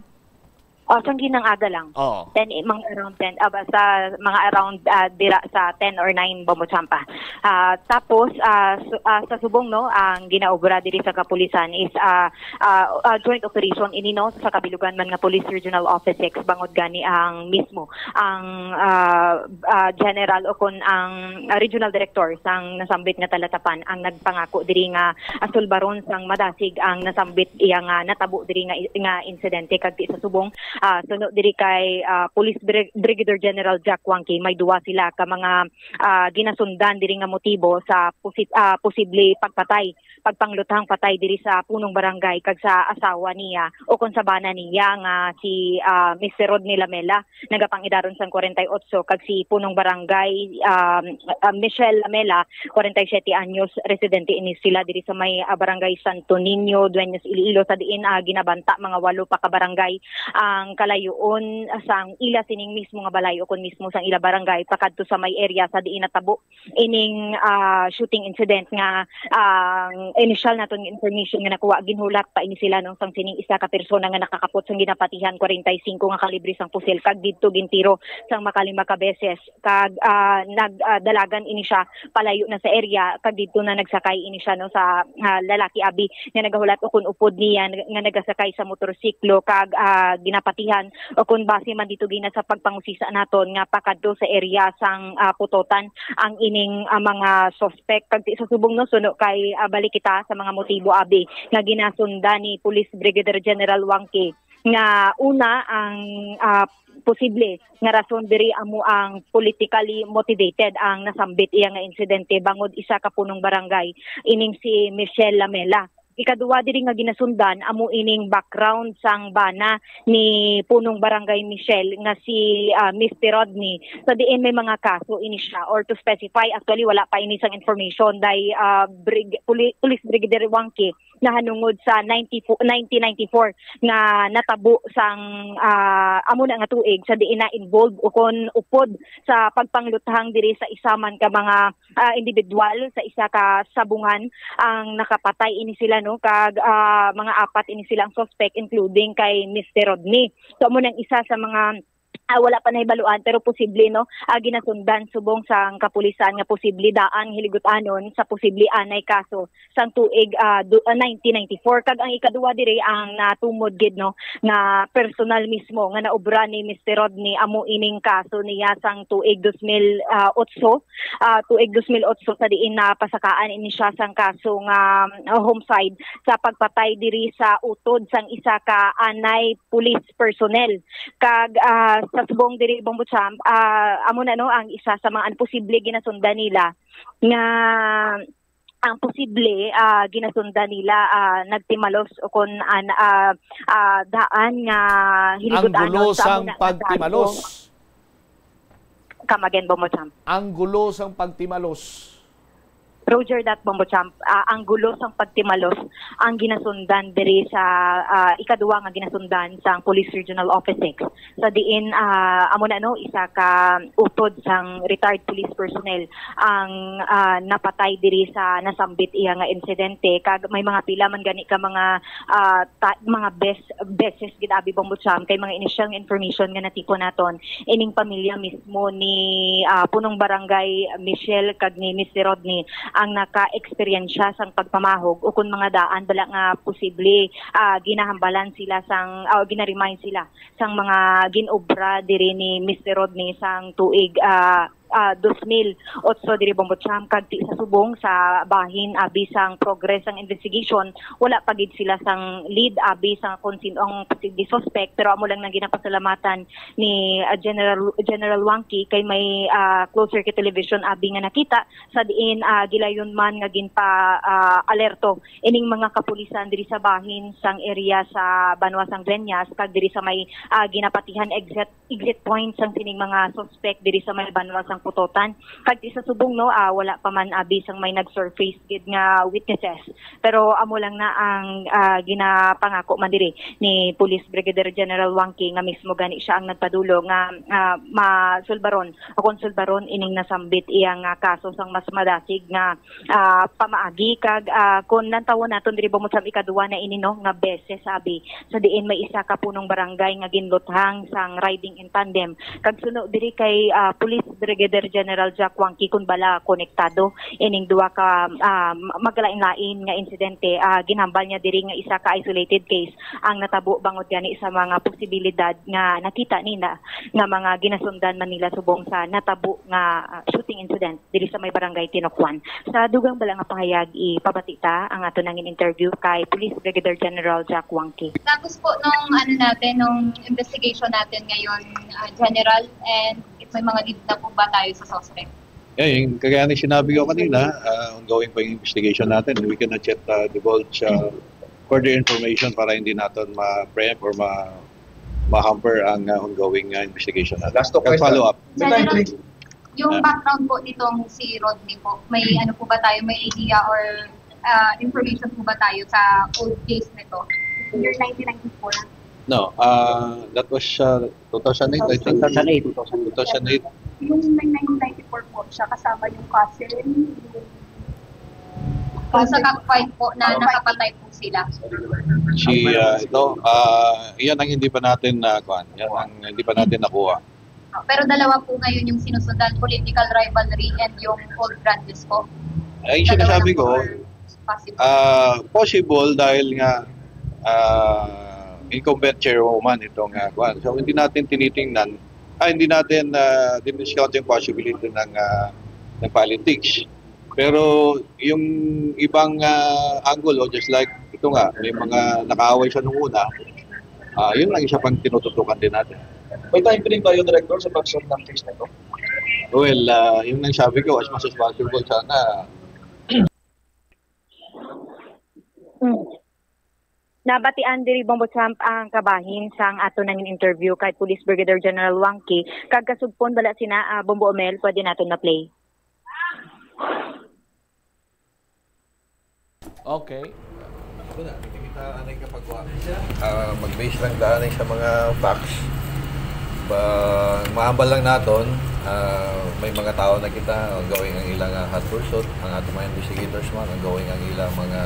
Oh, sang ginang aga lang. Oo. Ten, eh, mga around ten, ah, basta mga around, ah, dira sa ten or nine, Bombo Champa. Ah, tapos, ah, su-, ah, sa subong, no, ang ginaobra diri sa kapulisan is, ah, ah, ah, joint operation ini, no, sa kabilugan man nga Police Regional Office six, bangod gani ang mismo, ang, ah, ah, general o kon ang, ah, regional director sang nasambit nga talatapan ang nagpangako diri nga, ah, sulbaron sang madasig ang nasambit iya nga natabo diri nga, nga insidente, kag ti sa subong, ah, suno diri kay, ah, Police Brig-, Brigadier General Jack Wangke, may duwa sila ka mga, ah, ginasundan diri nga motibo sa posi-, ah, posible pagpatay, pagpangluthang patay diri sa punong barangay kag sa asawa niya o kon sa bana niya nga si, ah, Mister Rodney Lamela, nagapangidaron sang kwarenta y otso, kag si punong barangay, um, ah, Michelle Lamela, kwarenta y siyete anyos, residente ini sila diri sa may, ah, Barangay Santo Niño, Dueñas, Iloilo, sa diin, ah, ginabanta mga walo pa ka barangay ang kalayoon sang ila sining mismo nga balay o kon mismo sang ila barangay pakadto sa may area sa diin natabo ining, ah, shooting incident nga ang initial naton nga information nga nakuha, ginhulat pa ini sila, no, sang sining isa ka persona nga nakakapot sang ginapatihan kwarenta y singko nga kalibre sang pusil, kag didto gintiro sang makalima ka beses, kag, ah, nag, ah, dalagan ini siya palayo na sa area, kag didto na nagsakay ini siya, no, sa, ah, lalaki abi nga nagahulat o kon upod niya nga nagasakay sa motorsiklo, kag, ah, ginapatihan o kon base man dito gina sa pagpangusisa naton nga pakadto sa area sang, ah, Putotan ang ining, ah, mga suspect. Kag ti sa subong, no, suno kay, ah, balik kita sa mga motibo abi nga ginasundan ni Police Brigadier General Wangke, nga una ang, ah, posible nga rason diri amo ang politically motivated ang nasambit iya nga insidente bangod isa ka punong barangay ining si Michelle Lamela. Ikaduha diri nga ginasundan amo ining background sang bana ni punong barangay Michelle nga si, ah, Mister Rodney, sa diin may mga kaso ini siya, or to specify, actually wala pa ini sang information, day, ah, Brig-, Puli-, Police Brigadier Wangke, nahanungod sa ninety-four, nineteen ninety-four nga natabo sang, ah, amo na nga tuig, sa diin na involved o kon upod sa pagpangluthang diri sa isa man ka mga, ah, individual sa isa ka sabungan ang nakapatay ini sila, no, kag, ah, mga apat ini sila ang suspect, including kay Mister Rodney. So amo nang isa sa mga, ah, wala pa nahibaluan, pero posible, no, ah, ginasundan subong sang kapulisan nga posible daan hiligutanon sa posible anay kaso sang tuig, ah, du-, ah, nineteen ninety-four. Kag ang ikaduha diri ang natumod gid, no, nga personal mismo nga naobra ni Mister Rodney, amo ining kaso niya sang tuig dos mil otso, ah, tuig dos mil otso, sa diin napasakaan ini siya sang kaso nga, ah, homicide sa pagpatay diri sa utod sang isa ka anay police personnel. Kag, ah, sa subong diri, Bombo Champ, ah, amo na, no, ang isa sa mga posible ginasundan nila nga ang posible, ah, ginasundan nila, ah, nagtimalos o kon an-, ah, ah, daan nga hilibut-anon. Ang gulo sa amo sang na nga pagtimalos. Kaso. Come again, Bombo Champ. Ang gulo sang pagtimalos. Roger that, Bombo Champ. Ah, ang gulo sang pagtimalos ang ginasundan diri sa, ah, ikaduha nga ginasundan sang Police Regional Office Six. Sa diin, ah, amo na, no, isa ka utod sang retired police personnel ang, ah, napatay diri sa nasambit iya nga insidente, kag may mga pila man gani ka mga, ah, ta-, mga bes-, beses gid, abi, Bombo Champ, kay mga inisyal nga information nga natipon naton, ining pamilya mismo ni, ah, Punong Barangay Michelle kag ni Mister Rodney ang naka-eksperyensya sang pagpamahog, o kon mga daan bala nga posible, ah, ginahambalan sila sang, ah, gina-remind sila sang mga gin-obra diri ni Mister Rodney sang tuig, ah, ah, dos mil otso diri, Bombo Champ, kag ti sa subong sa bahin, abi, sang progress sang investigation, wala pa gid sila sang lead, abi, sa kon sin-o ang posible suspect, pero amo lang nang ginapasalamatan ni, ah, General, General Wangki kay may, ah, closed circuit television, abi, nga nakita sa diin, ah, gilayon man nga ginpa, ah, alerto ining mga kapulisan diri sa bahin sang area sa Banwa sang Dueñas kag diri sa may, ah, ginapatihan exit, exit point sang sining mga suspect diri sa may Banwa sang Pototan. Kag ti sa subong, no, ah, wala pa man, abi, sang may nag-surface gid nga witnesses. Pero amo lang na ang, ah, ginapangako man diri ni Police Brigadier General Wangki nga mismo gani siya ang nagpadulong nga, ah, masulbaron o konsulbaron ining nasambit iya nga kaso sang mas madasig nga, ah, pamaagi. Kag, ah, kung lantawon naton diri, Bombo Champ, ikaduha na ini, no, nga beses, abi, sa diin may isa ka punong barangay nga ginluthang sang riding in tandem. Kag suno diri kay, ah, Police Brigadier General Jack Wangki, kun bala konektado ining duha ka, ah, magkalain-lain nga insidente, ah, ginhambal niya diri nga isa ka isolated case ang natabo bangod gani sa mga posibilidad nga nakita nila nga mga ginasundan man nila subong sa natabo nga, ah, shooting incident diri sa may barangay Tinokwan. Sa dugang bala nga pahayag, ipabati ta ang ato nangin interview kay Police Brigadier General Jack Wangki. Tapos po nung ano natin, nung investigation natin ngayon, ah, General, and if may mga lead na po ba tayo sa suspect? Yeah, yung kagaya ng sinabi ko kanina, ah, ongoing pa yung investigation natin. We cannot yet, ah, divulge, ah, further information para hindi natin ma-preempt or ma-, ma-hamper ang, ah, ongoing, ah, investigation natin. Last two Kag questions. Follow-up. General, yung Ah. background po nitong si Rodney po, may ano po ba tayo, may idea or, ah, information po ba tayo sa old case nito? Year nineteen ninety-four. No, ah, that was, ah, two thousand eight, I think. Two thousand eight, two thousand eight. Two thousand eight. Yung may nineteen ninety-four po siya, kasama yung cousin, yung Kung sa Cockfight po na Ano? nakapatay po sila. Si, ah, ito, ah, yan ang hindi pa natin na, kuwan. Yan ang hindi pa natin nakuha. Pero dalawa po ngayon yung sinusundan, political rivalry and yung old grudges po. Ay, Dalawa sinasabi lang po ko, or possible? ah, possible dahil nga, ah, incumbent chairwoman itong, ah, kuwan. So, hindi natin tinitingnan, ah, hindi natin, ah, diniscount yung possibility ng, ah, ng politics. Pero yung ibang, ah, angulo, just like ito nga, may mga nakaaway siya nung una, ah, yun lang isa pang tinututukan din natin. May time frame kayo, Director, sa pag-solve ng case na to? Well, ah, yun ang sabi ko, as much as possible, sana. Mm. Nabatian diri, Bombo Champ, ang kabahin sang ato nangin interview kay Police Brigadier General Wangki. Kag kasugpon bala sina, ah, Bombo Omel, pwede naton ma-play. Okay. Ito na, kita-kita anay kapag wa. Ah, mag-base lang ta anay sa mga facts. Ba, mahambal lang naton, ah, may mga tao na kita, ongoing ang ilang, ah, hot pursuit, ang ato mga investigators man, ongoing ang ilang mga,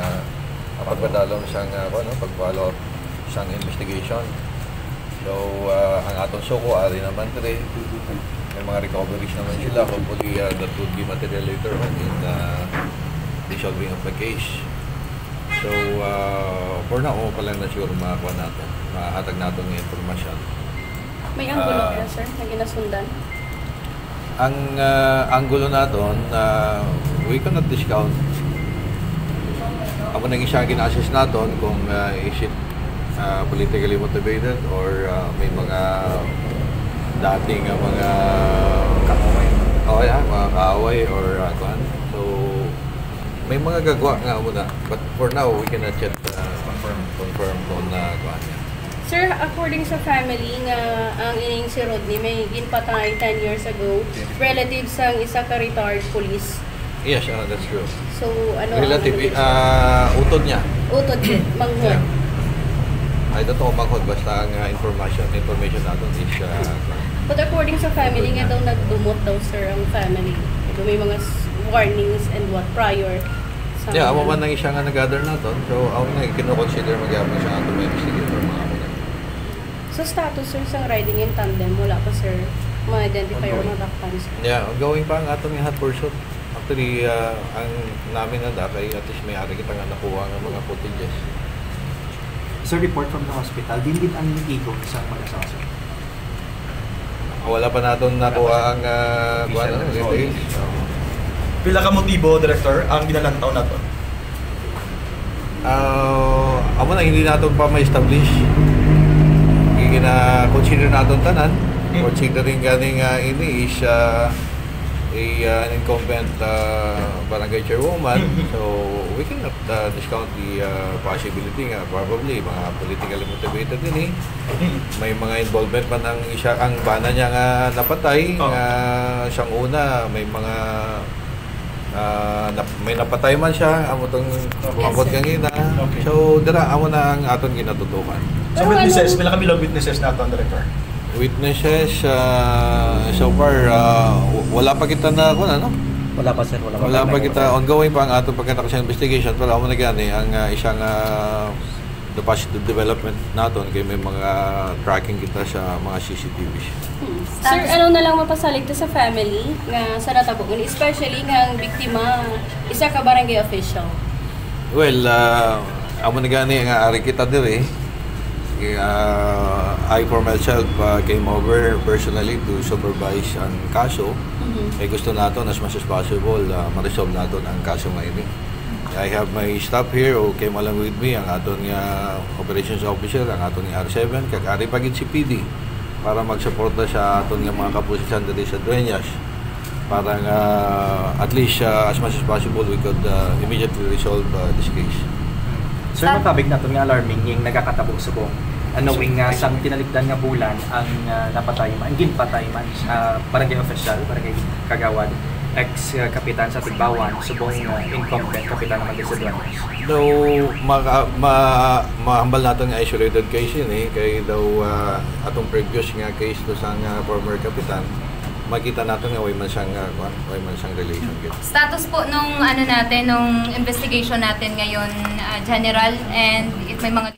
ah, pagpadalom sang, ah, ano, pag-follow up sang investigation. So, ah, ang aton suko, ari naman diri. May mga recoveries naman sila. Hopefully, ah, that would be material later on in, ah, the solving of the case. So, ah, for now, amo pa lang na siguro makakuha natin, mahatag natin ng impormasyon. May anggulo Ah. kaya, sir, na ginasundan? Ang, ah, anggulo naton, ah, we cannot discount. Amo nang isa gina-assess naton kung, ah, is it, ah, politically motivated or, ah, may mga dating nga mga Kaaway. Oh, yeah, mga kaaway or, ah, kuwan. So, May mga gagwa nga amo na, but for now, we cannot yet, uh, confirm, confirm kung na kuan niya. Sir, according sa family nga ang ining si Rodney may ginpatay ten years ago, relative sang isa ka retired police. Yes, uh, that's true. So, ano ang Relative, information? Ah, utod niya. Utod, manghod. Yeah. I don't know, manghod, basta ang uh, information, information natin is uh, But according sa family nga daw nagdumot daw, sir, ang family. Ito may mga s- warnings and what prior sa Yeah, amo man ang isa nga nag-gather naton. So, ako na, kino-consider magyapon siya ato may investigator mga ako na. So status, sir, sa riding in tandem, wala pa, sir, ma-identify or Ongoing. Madakpan, sir? Yeah, ongoing pa ang ato nga hot pursuit. Actually, ah, ang namin na da kay at least may ari kita nga nakuha nga mga footages. Sir, report from the hospital, din din ang igon sa mag-asawa, sir? Wala pa naton nakuha ang uh, Official kuwan, result. Details. Pila ka motibo, Director, ang ginalantaw naton? Ah, amo na, hindi naton pa ma-establish. Gina-consider naton tanan. Considering gani nga ini is uh, a uh, an incumbent uh, barangay chairwoman, so we cannot uh, discount the uh, possibility nga probably mga politically motivated din eh. May mga involvement man ang isa, ang bana niya nga napatay, Oh. Nga siyang una may mga ah, nap- may napatay man siya, amo tong umabot Okay. Kangina. Okay. So dira, amo na ang aton ginatutukan. So, witnesses, pila ka bilang witnesses naton, Director? Witnesses, ah, so far, ah, w- wala pa kita na, kung ano, Wala pa, sir. Wala pa, wala pa may- kita, ongoing pa ang aton pagkita sa investigation, pero amo na gani ang ah, isang ah, the positive development naton kay may mga tracking kita sa mga C C T Vs. Hmm. Sir, ano na lang mapasalig to sa family nga sa natabo ngan, especially nga ang biktima isa ka barangay official? Well, ah, amo na gani nga ari kita diri. Ah, I for myself ah, came over personally to supervise ang kaso. Mhm. Kay gusto naton as much as possible ah, ma-resolve naton ang kaso nga ini. I have my staff here who came along with me, ang aton nga operations officer, ang aton nga R seven, kag ari pa gid si P D para magsuporta sa aton nga mga kapulisan diri sa Dueñas para nga at least ah, as much as possible we could ah, immediately resolve ah, this case. Sir, makabig naton nga alarming yung nagakatabo subong. Ano wing nga sang tinalikdan nga bulan ang ah, napatay man, ang ginpatay man sa barangay official, barangay kagawad, ex ah, kapitan sa Tigbawan, subong ah, incumbent kapitan naman din sa Dueñas. Though maka, ma, mahambal naton nga isolated case yun eh, kay daw ah, atong previous nga case to sa nga former kapitan, makita naton nga way man siyang ah, kuwan, way man siyang relation gid. Status po nung ano natin, nung investigation natin ngayon, ah, General, and if may mga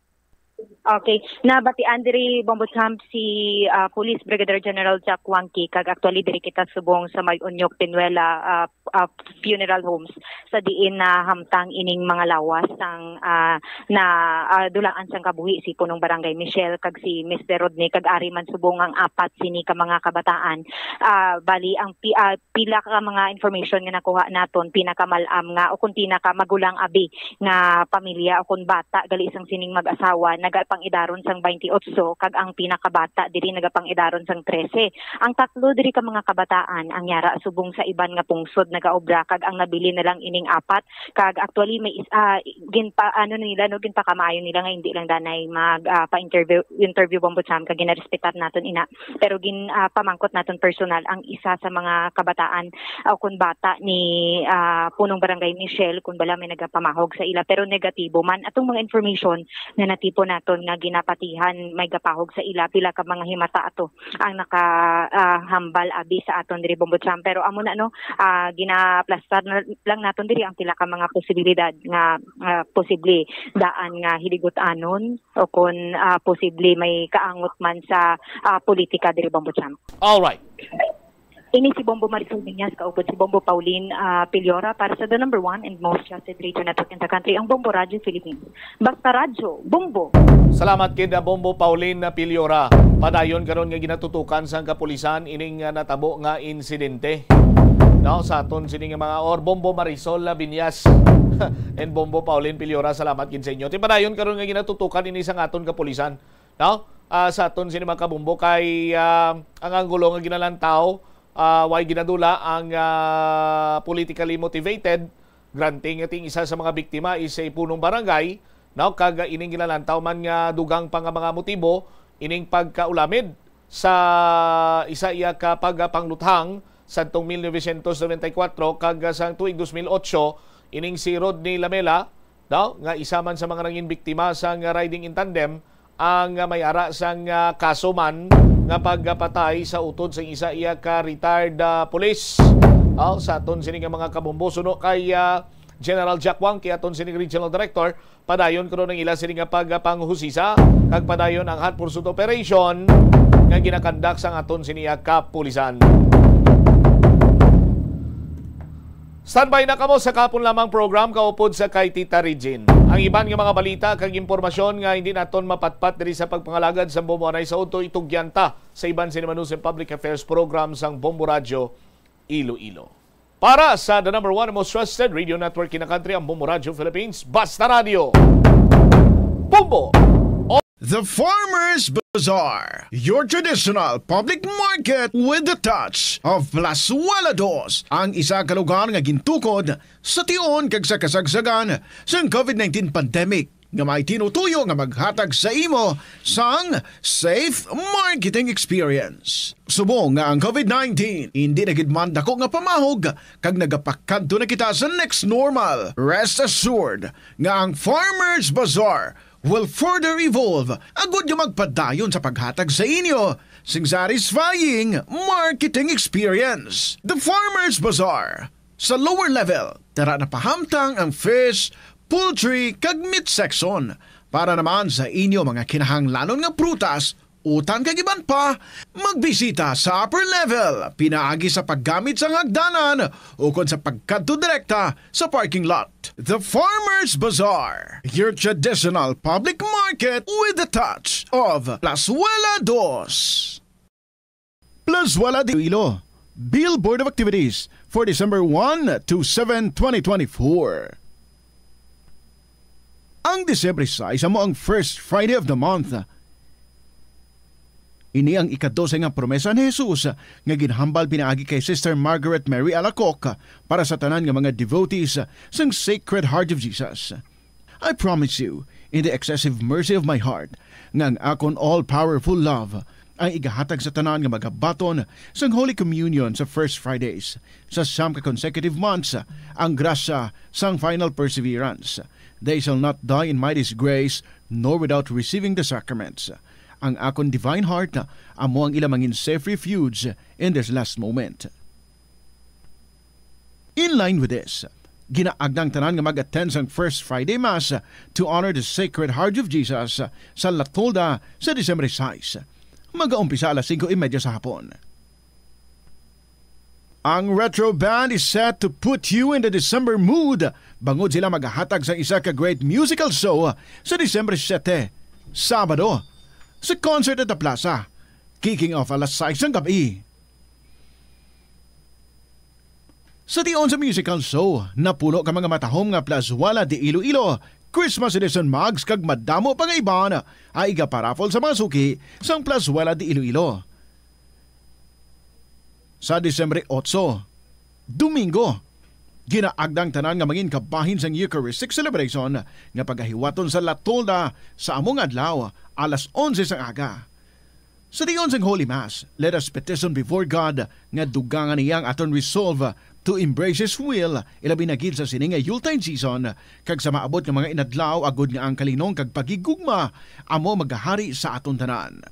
Okay. Nabatian diri, Bombo Champ, si ah, Police Brigadier General Jack Wangki, kag actually diri kita subong sa may Unyok, Pinuela ah, ah, Funeral Homes, sa diin nahamtang ining mga lawas sang ah, na ah, dulaan sang kabuhi si punong barangay Michelle kag si Mister Rodney, kag ari man subong ang apat sini ka mga kabataan. Ah, bali ang pi- ah, pila ka mga information nga nakuha naton, pinakamal-am nga o kung pinakamagulang abi nga pamilya o kung bata gali sang sining mag-asawa, nagapang-idaron sang twenty-eight, kag ang pinakabata diri nagapang-idaron sang trese. Ang tatlo diri ka mga kabataan ang yara subong sa iban nga pungsod nagaobra, kag ang nabilin na lang ining apat, kag actually may is, ah, ginpa ano nila, no, ginpakamaayo nila nga hindi lang danay mag ah, pa-interview, interview, Bombo Champ, kag ginarespetar naton ina. Pero gin ah, pamangkot naton personal ang isa sa mga kabataan o kun bata ni ah, punong barangay Michelle, kun bala may nagapamahog sa ila, pero negatibo man atong mga information nga natipon naton nga ginapatihan may gapahog sa ila, pila ka mga himata ato ang naka ah, hambal abi sa aton diri, Bombo Champ. Pero amo na, no, ah, ginaplastar na lang naton diri ang pila ka mga posibilidad nga ah, posible daan nga hiligot-anon o kon ah, posible may kaangot man sa ah, politika diri, Bombo Champ. All right. Ini si Bombo Marisol Viñas, kaupod si Bombo Pauline ah, Piliora para sa the number one and most trusted radio network in the country, ang Bombo Radyo Philippines. Basta radyo, Bombo! Salamat kid Bombo Pauline Piliora. Padayon karon nga ginatutukan sang kapulisan ining ah, natabo nga insidente. No, sa aton sini nga mga or Bombo Marisol Viñas and Bombo Pauline Piliora, salamat gid sa inyo. Ti padayon karon nga ginatutukan ini sang aton kapulisan. No? Ah, sa aton sini mga kabombo kay ah, ang anggulo nga ginalantaw, ah, way ginadula ang ah, politically motivated Granting nga ting isa sa mga biktima is sa punong barangay, no, kag ining ginalantaw man nga dugang pa nga mga motibo ining pagkaulamid sa isa iya ka pagpangluthang sadtong mil novecientos nobenta y kuwatro kag sa tuig dos mil otso, ining si Rodney Lamela, no, nga isa man sa mga nangin biktima sang riding in tandem, ang may ara sang, ah, kaso man nga pagpatay sa utod sang isa iya ka retired, ah, pulis. Aw, sa aton sini nga mga kabombo, suno kay, ah, General Jack Wang, kay aton sini regional director, padayon kuno ang ila sini nga pagpanghusisa kag padayon ang hot pursuit operation nga ginakandak sang aton sini nga kapulisan. Standby na kamo sa kahapon lamang program kaupod sa kay Tita Regine. Ang iban nga mga balita kag impormasyon nga hindi naton mapatpat diri sa pagpangalagad sa Bombo Anay sa udto, itugyan ta sa iban sini manusin public affairs program sang Bombo Radyo Iloilo. Para sa the number one most trusted radio network in the country, ang Bombo Radyo Philippines, Basta Radyo. Bombo! The Farmers Bazaar, your traditional public market with the touch of Plazuela Dos, ang isa ka lugar nga gintukod sa tion kag sa kasagsagan sang covid nineteen pandemic nga may tinutuyo nga maghatag sa imo sang safe marketing experience. Subong nga ang covid nineteen hindi na gid man dako nga pamahog kag nagapakadto na kita sa next normal, rest assured nga ang Farmers Bazaar will further evolve agud nga magpadayon sa paghatag sa inyo sing satisfying marketing experience. The Farmers Bazaar, sa lower level, tara na pahamtang ang fish, poultry, kag meat section. Para naman sa inyo mga kinahanglanon nga prutas, utan kag iban pa, magbisita sa upper level pinaagi sa paggamit sang hagdanan ukon sa pagkadto direkta sa parking lot. The Farmers Bazaar, your traditional public market with the touch of Plazuela Dos. Plazuela de Iloilo, Billboard of Activities for December one to seven, twenty twenty-four. Ang Disyembre sais amo ang first Friday of the month. Ini ang ikadose nga promesa ni Jesus nga ginhambal pinaagi kay Sister Margaret Mary Alacoque para sa tanan nga mga devotees sang Sacred Heart of Jesus. I promise you, in the excessive mercy of my heart, nga ang akon all-powerful love ang igahatag sa tanan nga magabaton sang Holy Communion sa First Fridays sa siyam ka consecutive months, ang grasya sang final perseverance. They shall not die in my disgrace, nor without receiving the sacraments. Ang akon divine heart amo ang ila mangin safe refuge in this last moment. In line with this, ginaagnang tanan nga mag-attend sang First Friday Mass to honor the Sacred Heart of Jesus sa La Tolda sa Disyembre sais. Mag-aumpisa alas singko y media sa hapon. Ang Retro Band is set to put you in the December mood bangod sila magahatag sa isa ka great musical show sa Disyembre siyete, Sabado, sa Concert at the Plaza, kicking off alas sais sang gab-i. Sa tion sa musical show, napulo ka mga matahom nga Plazuela de Iloilo Christmas Edition mugs kag madamo pa nga iban ay igaparaffle sa mga suki sang Plazuela de Iloilo. Sa Disyembre otso, Domingo, ginaagnang tanan nga mangin kabahin sang Eucharistic celebration nga pagahiwaton sa La Tolda sa amo nga adlaw, alas onse sang aga. Sa tion sang Holy Mass, let us petition before God nga dugangan niya ang aton resolve to embrace His will, ilabi na gid sa sini nga Yuletide season, kag sa maabot nga mga inadlaw, agod nga ang kalinong kag paghigugma amo magahari sa aton tanan.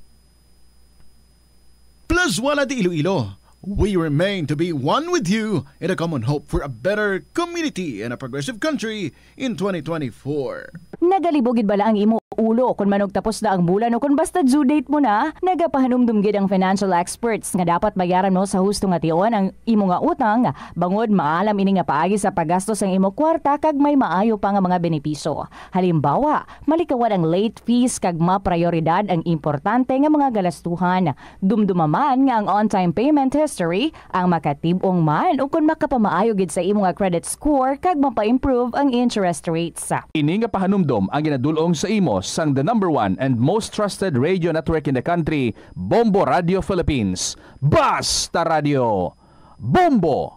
Plazuela de Iloilo, we remain to be one with you in a common hope for a better community and a progressive country in twenty twenty-four. Nagalibog gid bala ang imo ulo kon manugtapos na ang bulan o kon basta due date mo na? Nagapahanumdom gid ang financial experts nga dapat bayaran mo sa husto nga tion ang imo nga utang, bangod maalam ini nga paagi sa paggastos ang imo kwarta kag may maayo pa nga mga benepisyo. Halimbawa, malikawan ang late fees kag maprayoridad ang importante nga mga galastuhan. Dumduma man nga ang on-time payment history ang makatib-ong man ukon makapamaayo gid sa imo nga credit score kag mapa-improve ang interest rates. Ini nga pahanumdom ang ginadul-ong sa imo sang the number one and most trusted radio network in the country, Bombo Radio Philippines. Basta Radio! Bombo!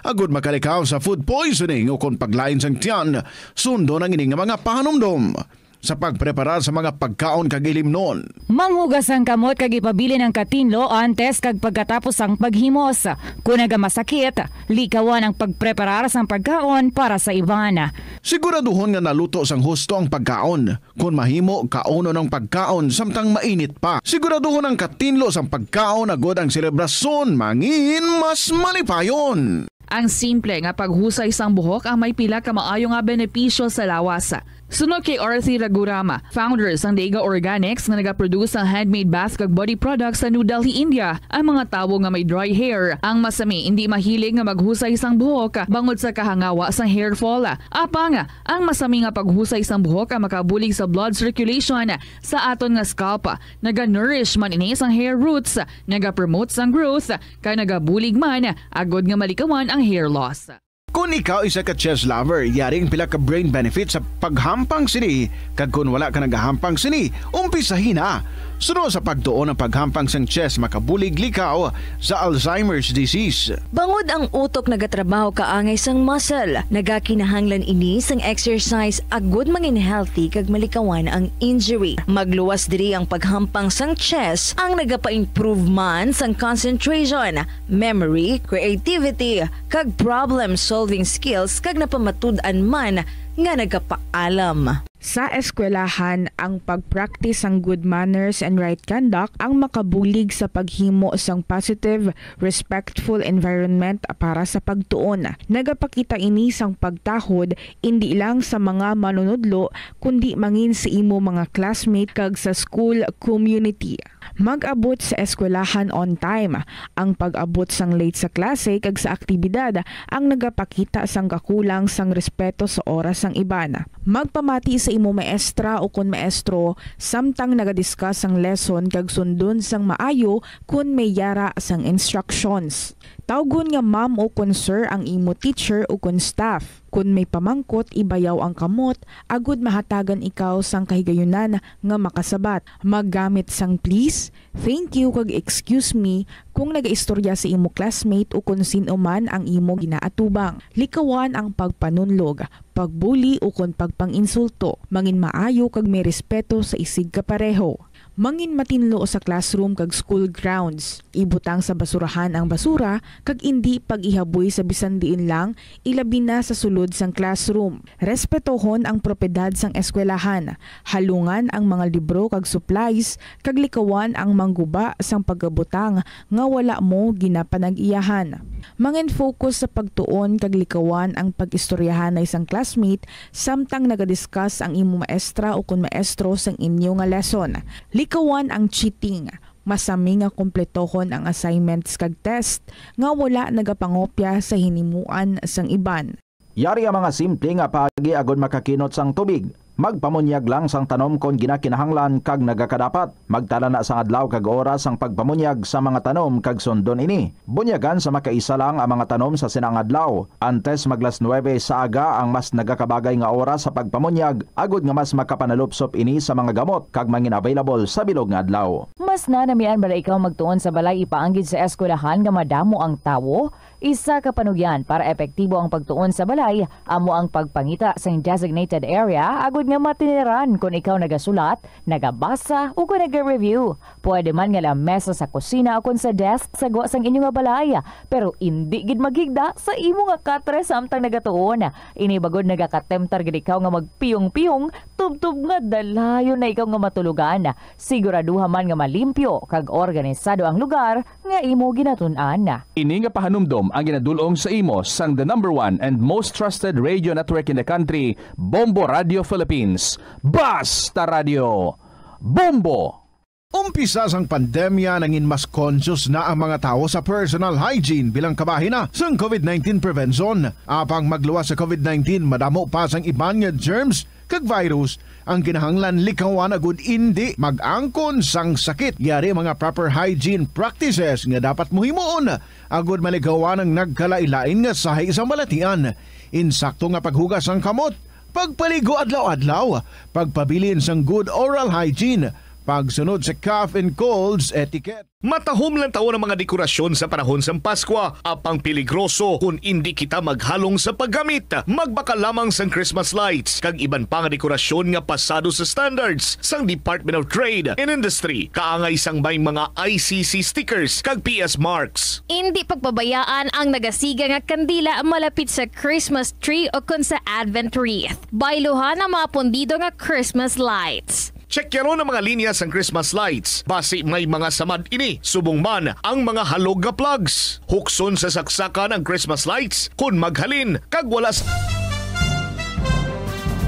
Agud makalikaw sa food poisoning o kon paglain sang tiyan, sundon ang ini nga mga pahanumdom sa pagpreparar sa mga pagkaon kag ilimnon. Manghugas ang kamot kag ipabilin ang katinlo antes kag pagkatapos sang paghimos. Kon nagamasakit, likawan ang pagpreparar sang pagkaon para sa iban. Siguraduhon nga naluto sang husto ang pagkaon. Kon mahimo, kaunon ang pagkaon samtang mainit pa. Siguraduhon ang katinlo sang pagkaon agud ang selebrasyon mangin mas malipayon. Ang simple nga paghusay sang buhok ang may pila ka maayo nga benepisyo sa lawas. Suno kay Arthur Ragurama, founder sang Dega Organics nga nagaproduce sang handmade bath kag body products sa New Delhi, India, ang mga tawo nga may dry hair ang masami indi mahilig nga maghusay sang buhok bangod sa kahangawa sang hair fall. Apang ang masami nga paghusay sang buhok ang makabulig sa blood circulation sa aton nga scalp. Naga-nourish man ini sang hair roots, nagapromote sang growth, kag nagabulig man agud nga malikawan ang hair loss. Kon ikaw isa ka chess lover, yari ang pila ka brain benefits sa paghampang sini, kag kon wala ka nagahampang sini, umpisahi na. Suno sa pagtuon ang paghampang sang chess makabulig likaw sa Alzheimer's disease. Bangod ang utok nagatrabaho kaangay sang muscle, nagakinahanglan ini sang exercise agud mangin healthy kag malikawan ang injury. Magluwas diri ang paghampang sang chess ang nagapa-improve man sang concentration, memory, creativity, kag problem-solving skills kag napamatud-an man nga nagapaalam. Sa eskwelahan, ang pag-practice sang good manners and right conduct ang makabulig sa paghimo sang positive, respectful environment para sa pagtuon. Nagapakita ini sang pagtahod indi lang sa mga manunudlo, kundi mangin sa imo mga classmate kag sa school community. Mag-abot sa eskwelahan on time. Ang pag-abot sang late sa klase kag sa aktibidad ang nagapakita sang kakulang sang respeto sa oras sang iban. Magpamati sa imo maestra ukon maestro samtang naga-discuss sang lesson kag sundon sang maayo kon may yara sang instructions. Tawgon nga ma'am ukon sir ang imo teacher ukon staff. Kon may pamangkot, ibayaw ang kamot agud mahatagan ikaw sang kahigayunan nga makasabat. Maggamit sang please, thank you, kag excuse me kon nagaistorya sa imo classmate ukon sin-o man ang imo ginaatubang. Likawan ang pagpanunlog, pagbuli, ukon pagpang-insulto. Mangin maayo kag may respeto sa isigkapareho. Mangin matinlo sa classroom kag school grounds. Ibutang sa basurahan ang basura kag indi pag-ihaboy sa bisan diin lang, ilabi na sa sulod sang classroom. Respetohon ang propiedad sang eskwelahan. Halungan ang mga libro kag supplies, kag likawan ang mangguba sang pagabutang nga wala mo ginapanag-iyahan. Mangin-focus sa pagtuon kag likawan ang pag-istoryahanay sang classmate samtang naga-discuss ang imo maestra ukon maestro sang inyo nga lesson. Likawan ang cheating. Masami nga kompletohon ang assignments kag test nga wala nagapangopya sa hinimuan sang iban. Yari ang mga simple nga paagi agud makakinot sang tubig. Magpamunyag lang sang tanom kon ginakinahanglan kag nagakadapat. Magtala na sang adlaw kag oras sang pagpamunyag sa mga tanom kag sundon ini. Bunyagan sa makaisa lang ang mga tanom sa sinang adlaw. Antes maglas nuebe sa aga ang mas nagakabagay nga oras sa pagpamunyag, agud nga mas makapanalupsop ini sa mga gamot kag mangin-available sa bilog nga adlaw. Mas nanamian bala ikaw magtuon sa balay ipaanggid sa eskwelahan nga madamo ang tawo? Isa ka panugyan para epektibo ang pagtuon sa balay amo ang pagpangita sang designated area agud nga matiniran kon ikaw nagasulat, nagabasa, o kon naga-review. Pwede man nga lamesa sa kusina o kon sa desk sa gwa sang inyo nga balay, pero indi gid maghigda sa imo nga katre samtang nagatuon. Ini bagod nagakatemptar gid ikaw nga magpiyong-piyong tubtob nga dalayon na ikaw nga matulogan. Siguraduha man nga malimpyo kag organisado ang lugar nga imo ginatun-an. Ini nga pahanumdom ang ginadul-ong sa imo sang the number one and most trusted radio network in the country, Bombo Radio Philippines. Basta Radio, Bombo! Umpisa sang pandemya, nangin mas conscious na ang mga tawo sa personal hygiene bilang kabahin na sang covid nineteen prevention. Apang magluwas sa covid nineteen, madamo pa sang iban nga germs kag virus ang kinahanglan likawan agud indi mag-angkon sang sakit. Yari mga proper hygiene practices nga dapat mo himuon agud malikawan ang nagkalain-lain nga sahi sa balatian. Insakto nga paghugas sang kamot, pagpaligo adlaw-adlaw, pagpabilin sang good oral hygiene, Pagsunod sa cough and colds etiquette. Matahom lang taon ang mga dekorasyon sa panahon sang Paskwa, apang peligroso kon indi kita maghalong sa paggamit. Magbakal lamang sang Christmas lights kag iban pa nga dekorasyon nga pasado sa standards sang Department of Trade and Industry, kaangay sang may mga I C C stickers kag P S marks. Indi pagpabayaan ang nagasiga nga kandila malapit sa Christmas tree o kon sa Advent wreath. Bayluhan ang mga pundido nga Christmas lights. Check yaron ang mga linya sang Christmas lights. Basi may mga samad ini, subong man ang mga halog nga plugs. Hukson sa saksakan ang Christmas lights kon maghalin kag wala sa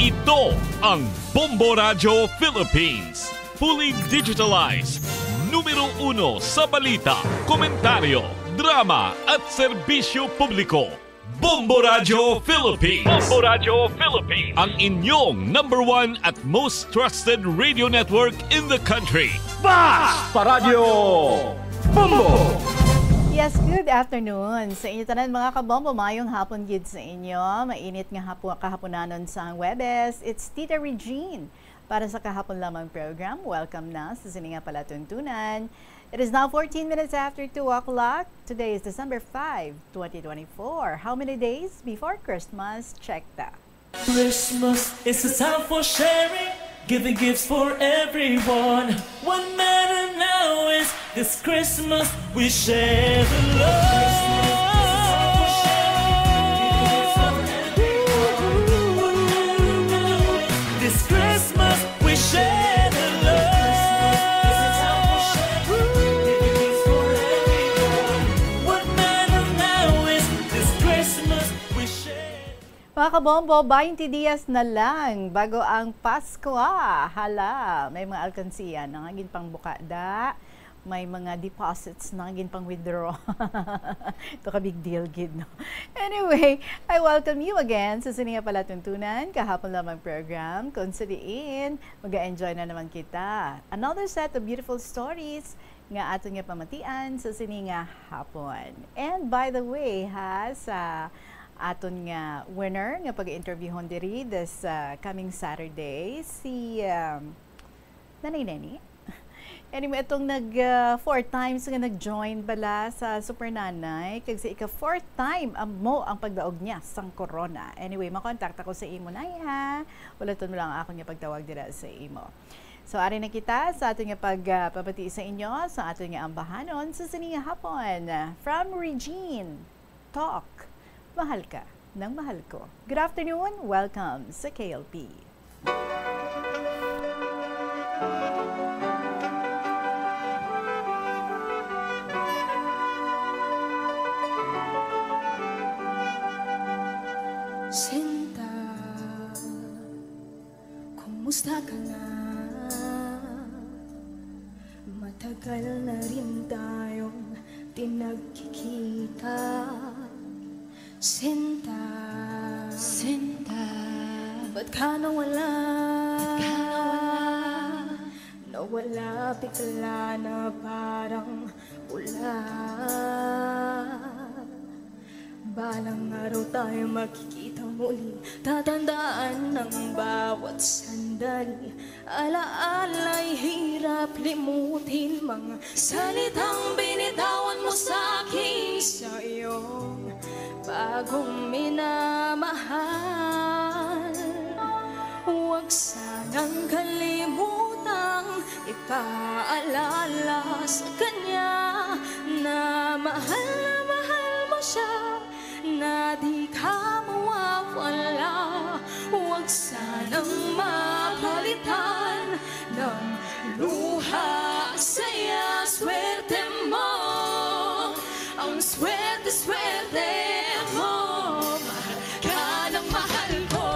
Ito ang Bombo Radyo Philippines. Fully digitalized. Numero uno sa balita, komentaryo, drama, at serbisyo publiko. Bombo Radyo Philippines. Bombo Radyo Philippines. Ang inyong number one at most trusted radio network in the country. Basta Radyo Bombo! Yes, good afternoon sa inyo tanan, mga kabombo. Mayong hapon gid sa inyo. Mainit nga hapo-, kahaponanon sa Huwebes. It's Tita Regine para sa Kahapon Lamang program. Welcome na sa sini nga palatuntunan. It is now fourteen minutes after two o'clock. Today is December five, twenty twenty-four. How many days before Christmas? Check ta. Christmas is a time for sharing, giving gifts for everyone. What matter now is this Christmas we share the love. This Christmas we share the love. What matter now is this Christmas we share. Mga kabombo, twenty dias na lang bago ang Pasko. Hala, may mga alkansiya na nga ginpangbuka da. May mga deposits na nga ginpang-withdraw. Ito ka big deal gid, no? Anyway, I welcome you again sa sini nga palatuntunan, Kahapon Lamang program, kung sa diin mag-enjoy na naman kita. Another set of beautiful stories nga aton nga pamatian sa sini nga hapon. And by the way, ha, sa aton nga winner nga pag-interviewhon diri this, uh, coming Saturday, si, um, Nanay Neni. Anyway, atong nag, uh, four times nga nag-join bala sa Super Nanay, kag sa ika-fourth time amo ang pagdaog niya sang corona. Anyway, makontakta ko sa imo, Nay, ha? Ulaton mo lang ang akon nga pagtawag dira sa imo. So, ari na kita sa aton nga pag, ah, pabati sa inyo, sa aton nga ambahanon sa sini nga hapon. From Regine, Talk, Mahal Ka ng Mahal Ko. Good afternoon, welcome sa K L P. Sinta, kumusta ka na? Matagal na rin tayong di nagkikita. Sinta, Sinta, ba't ka nawala? Ba't ka nawala? Nawala bigla na parang bula. Balang araw tayo magkikita muli. Tatandaan ang bawat sandali. Alaala'y hirap limutin. Mga salitang binitawan mo sa akin sa iyong bagong minamahal. Huwag sanang kalimutang ipaalala sa kanya na mahal na mahal mo siya, na di ka mawawala. Huwag sanang mapalitan ng luha, saya, swerte mo. Ang swerte, swerte mo. Mahal ka ng mahal ko.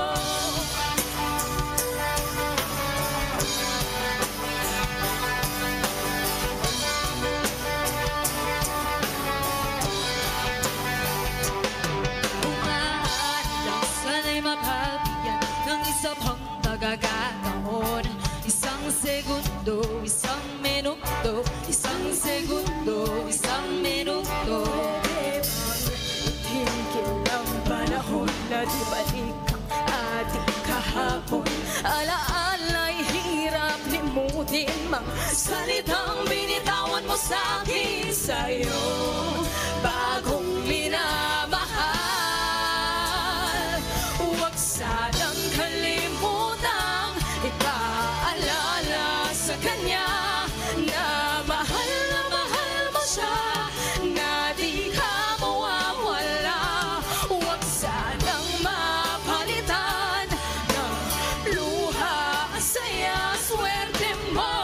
Kung maaari lang sana'y mapabigyan ng isa pang pagkakataon. Isang segundo, isang minuto, isang segundo, isang minuto. Pwede bang tumigil ang panahon na di balik ang ating kahapon? Alaala'y hirap limutin. Din mga salitang binitawan mo sa akin sa'yo, bagong minamahal. Huwag sanang kalimutang ipaalala sa kanya na mahal na mahal mo siya, na di ka mawawala. Huwag sanang mapalitan ng luha, saya, swerte mo.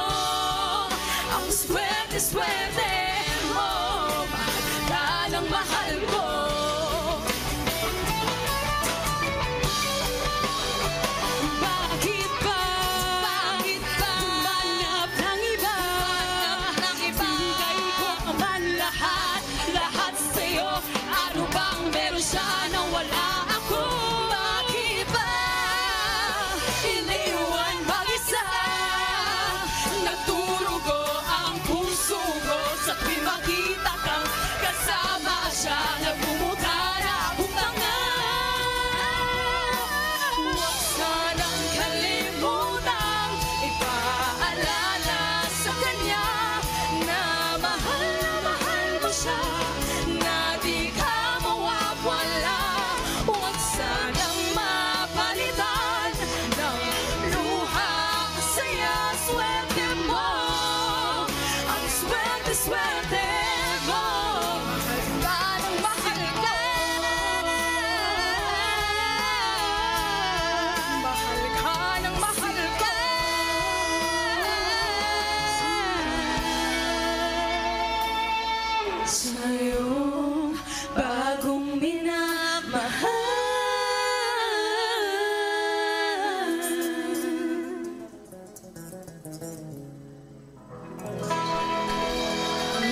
Ang swerte, swerte mo. Mahal ka ng mahal ko. Bakit ba? Bakit ba? Humanap ng iba. Humanap ng iba. Binigay ko man lahat, lahat sa'yo. Ano bang meron siya na wala ako? Bakit ba iniwan mag-isa? Nagdurugo ang puso ko sa tuwing makita kang kasama siya. Nagmumutla na akong tanga. Huwag sanang kalimutang ipaalala sa kanya na mahal na mahal mo siya, na di ka mawawala. Huwag sanang mapalitan ng luha, saya, swerte mo. Ang swerte, swerte mo. Mahal ka ng mahal ko. Mahal ka ng mahal ko. Sa'yo bagong minamahal.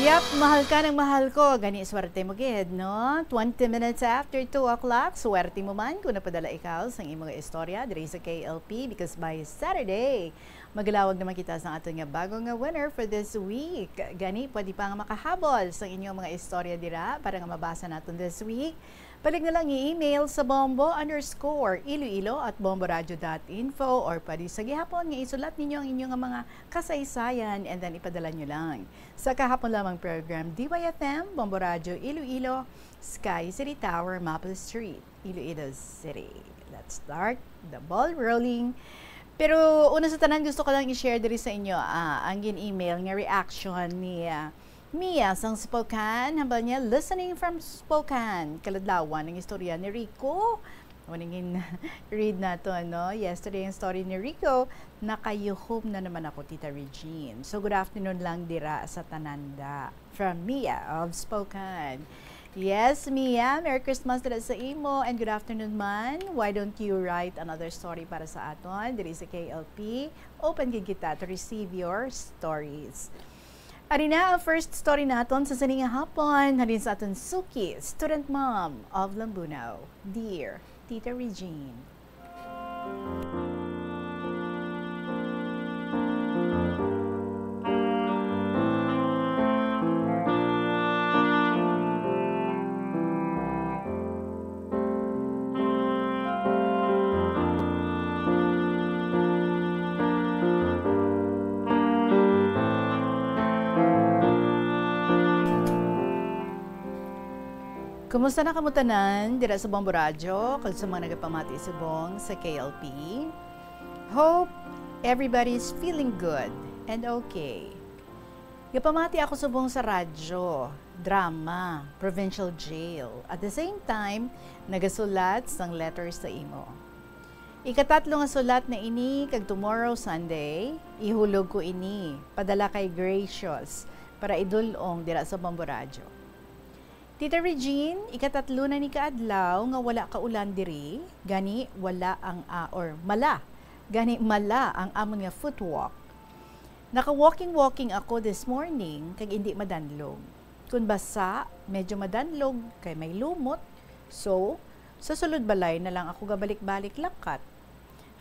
Yep, mahal ka ng mahal ko. Gani, swerte mo gid, no? Twenty minutes after two o'clock, swerte mo man kung napadala ikaw sang imong istorya diri sa K L P, because by Saturday, maglawag naman kita sa aton nga bago nga winner for this week. Gani, pwede pa nga makahabol sa inyong mga istorya dira para nga mabasa naton this week. Balik na lang i-email sa bombo underscore iloilo at bomboradio dot info, or pwede sa gihapon nga isulat ninyo ang inyong mga kasaysayan and then ipadala nyo lang sa kahapon lamang program, D Y F M, Bombo Radio Iloilo, Sky City Tower, Maple Street, Iloilo City. Let's start the ball rolling. Pero una sa tanan, gusto ko lang i-share diri sa inyo, ah, ang gin-email nga reaction ni, ah, Mia sang Spokane. Hambal niya, "Listening from Spokane." Kaladlawan ang istorya ni Rico. Mao ning gin-read nato, no? Yesterday ang story ni Rico. "Nakayuhom na naman ako, Tita Regine. So, good afternoon lang dira sa tananda." From Mia of Spokane. Yes, Mia, Merry Christmas dira sa imo, and good afternoon man. Why don't you write another story para sa aton diri sa K L P? Open gid kita to receive your stories. Ari na ang first story naton sa sini nga hapon, halin sa aton suki, student mom of Lambunao. Dear Tita Regine. Kumusta na kamo tanan dira sa Bombo Radyo kag sa mga nagapamati subong sa K L P? Hope everybody is feeling good and okay. Gapamati ako subong sa radyo, drama, provincial jail. At the same time, nagasulat sang letters sa imo. Ikatatlo nga sulat na ini, kag tomorrow, Sunday, ihulog ko ini padala kay Gracious para idul-ong dira sa Bombo Radyo. Tita Regine, ikatatlo na ni kaadlaw nga wala ka ulan diri, gani wala ang, ah, or mala, gani mala ang amon nga footwalk. Naka-walking-walking ako this morning, kag indi madanlog. Kun basa, medyo madanlog, kay may lumot. So, sa sulod balay na lang ako gabalik-balik lakat.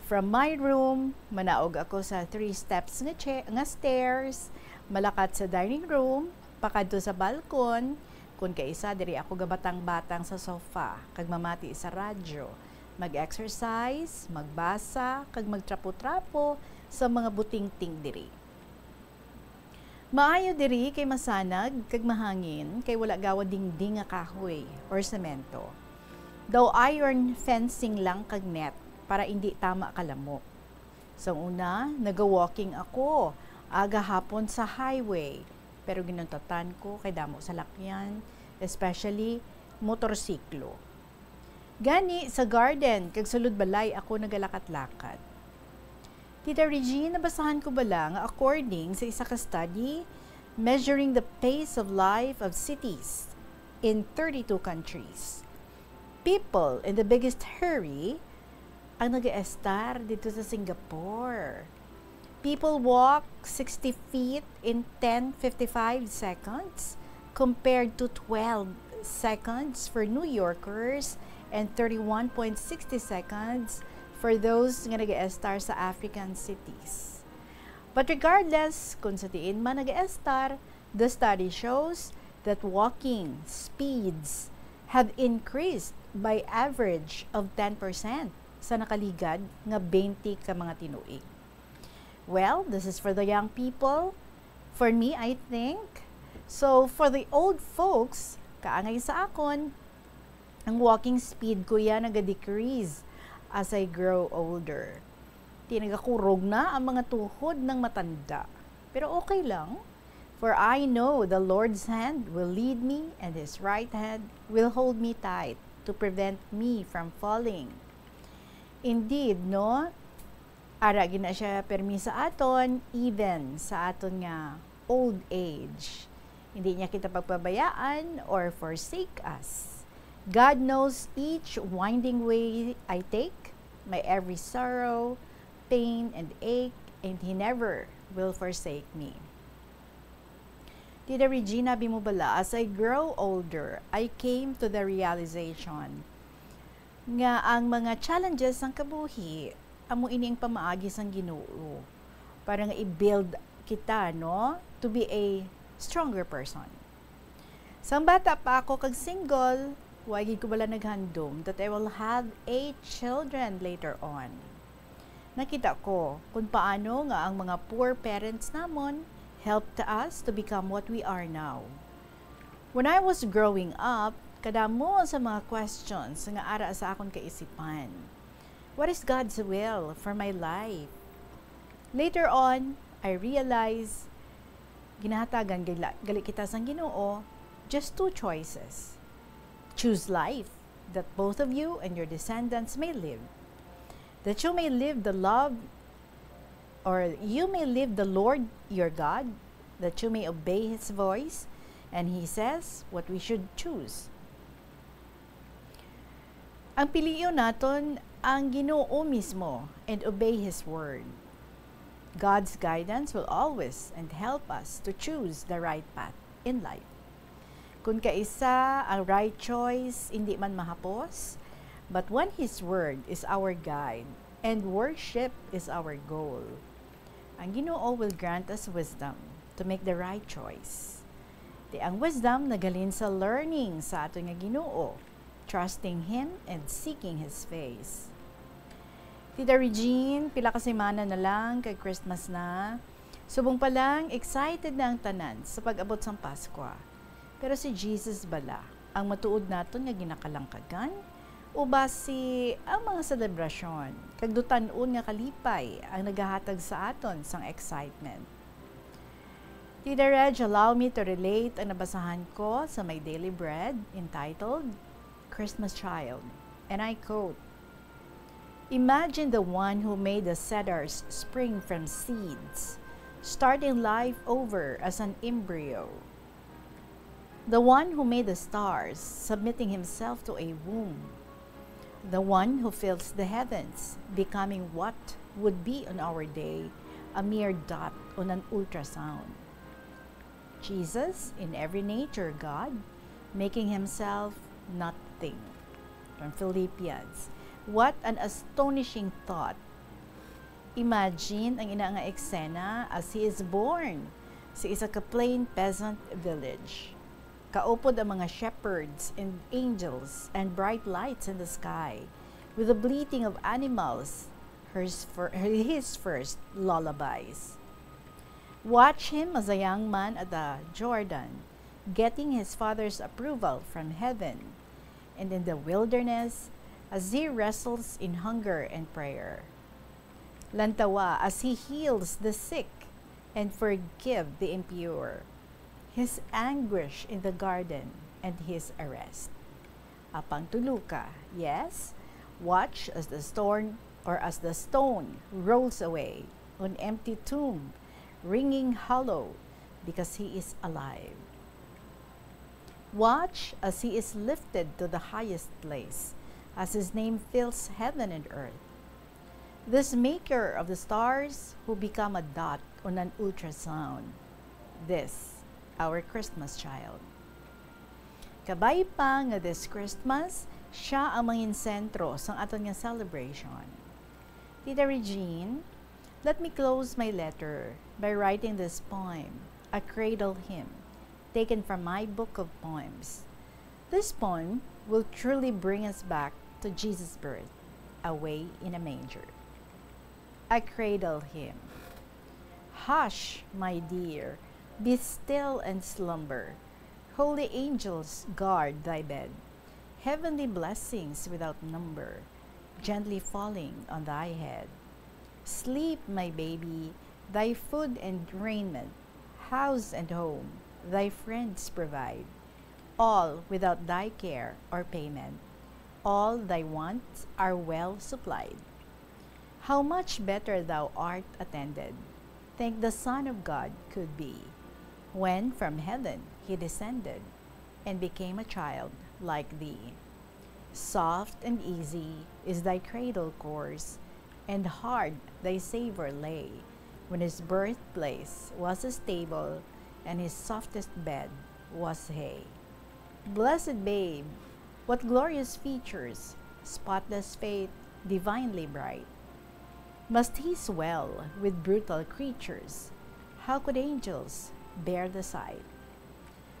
From my room, manaog ako sa three steps nga, che-, nga stairs, malakat sa dining room, pakadto sa balkon, kun kaisa diri ako gabatang-batang sa sofa, kag mamati sa radyo, mag-exercise, magbasa, kag magtrapo-trapo sa mga butingting diri. Maayo diri kay masanag kag mahangin, kay wala gawad dingding nga kahoy or semento. Daw iron fencing lang kag net para indi tama ka lamok. Sang una, naga-walking ako agahapon sa highway, pero ginuntatan ko kay damo salakyan, especially motorsiklo. Gani, sa garden kag sulod balay ako nagalakat-lakat. Tita Regine, nabasahan ko bala nga according sa isa ka study measuring the pace of life of cities in thirty-two countries, people in the biggest hurry ang nag-estar dito sa Singapore. People walk sixty feet in ten fifty-five seconds, compared to twelve seconds for New Yorkers and thirty-one point sixty seconds for those nga nag-estar sa African cities. But regardless kung sa diin man nag-estar, the study shows that walking speeds have increased by average of ten percent sa nakaligad nga twenty ka mga tinuig. Well, this is for the young people. For me, I think. So, for the old folks, kaangay sa akon, ang walking speed ko ya naga-decrease as I grow older. Ti nagakurog na ang mga tuhod ng matanda. Pero okay lang. For I know the Lord's hand will lead me and His right hand will hold me tight to prevent me from falling. Indeed, no? Ara gina siya permi sa aton, even sa aton nga old age. Hindi niya kita pagpabayaan or forsake us. God knows each winding way I take, my every sorrow, pain, and ache, and He never will forsake me. Tita Regina, abi mo bala, as I grow older, I came to the realization nga ang mga challenges sang kabuhi amo ini ang pamaagi sang Ginoo para nga i-build kita, no, to be a stronger person. Sang bata pa ako kag single, wa gid ko bala naghandom that I will have eight children later on. Nakita ko kung paano nga ang mga poor parents namon helped us to become what we are now. When I was growing up, kadamo sa mga questions nga ara sa akon kaisipan. What is God's will for my life? Later on, I realize, ginahatagan gila-, gali kita sang Ginoo just two choices. Choose life, that both of you and your descendants may live. That you may live the love, or you may live the Lord your God, that you may obey His voice, and He says what we should choose. Ang pilion naton ang Ginoo mismo and obey His word. God's guidance will always and help us to choose the right path in life. Kun kaisa ang right choice, hindi man mahapos, but when His word is our guide and worship is our goal, ang Ginoo will grant us wisdom to make the right choice. Ti ang wisdom naghalin sa learning sa aton nga Ginoo, trusting Him and seeking His face. Tita Regine, pila ka semana na lang kag Christmas na. Subong pa lang, excited na ang tanan sa pag-abot sang Paskwa. Pero si Jesus bala ang matuod naton nga ginakalangkagan? O basi ang mga selebrasyon kag dutan-on nga kalipay ang nagahatag sa aton sang excitement? Tita Reg, allow me to relate ang nabasahan ko sa My Daily Bread entitled Christmas Child. And I quote, "Imagine the one who made the cedars spring from seeds, starting life over as an embryo. The one who made the stars, submitting himself to a womb. The one who fills the heavens, becoming what would be on our day a mere dot on an ultrasound. Jesus, in every nature God, making himself nothing." From Philippians. What an astonishing thought. Imagine ang ina nga eksena as he is born sa isa ka plain peasant village. Kaupod ang mga shepherds and angels and bright lights in the sky, with the bleating of animals, her, his first lullabies. Watch him as a young man at the Jordan, getting his father's approval from heaven, and in the wilderness, as he wrestles in hunger and prayer. Lantawa as he heals the sick and forgive the impure, his anguish in the garden and his arrest. Apang tuluka, yes, watch as the storm or as the stone rolls away on empty tomb, ringing hollow because he is alive. Watch as he is lifted to the highest place, as his name fills heaven and earth. This maker of the stars who become a dot on an ultrasound. This, our Christmas child. Kabay pa nga this Christmas, siya ang mangin sentro sang aton nga celebration. Tita Regine, let me close my letter by writing this poem, a cradle hymn, taken from my book of poems. This poem will truly bring us back to Jesus' birth, away in a manger. A cradle hymn. Hush, my dear, be still and slumber. Holy angels guard thy bed. Heavenly blessings without number, gently falling on thy head. Sleep, my baby, thy food and raiment, house and home, thy friends provide. All without thy care or payment. All thy wants are well supplied. How much better thou art attended, think the Son of God could be, when from heaven he descended and became a child like thee. Soft and easy is thy cradle course, and hard thy Savior lay, when his birthplace was a stable, and his softest bed was hay. Blessed babe, what glorious features, spotless faith, divinely bright. Must he swell with brutal creatures? How could angels bear the sight?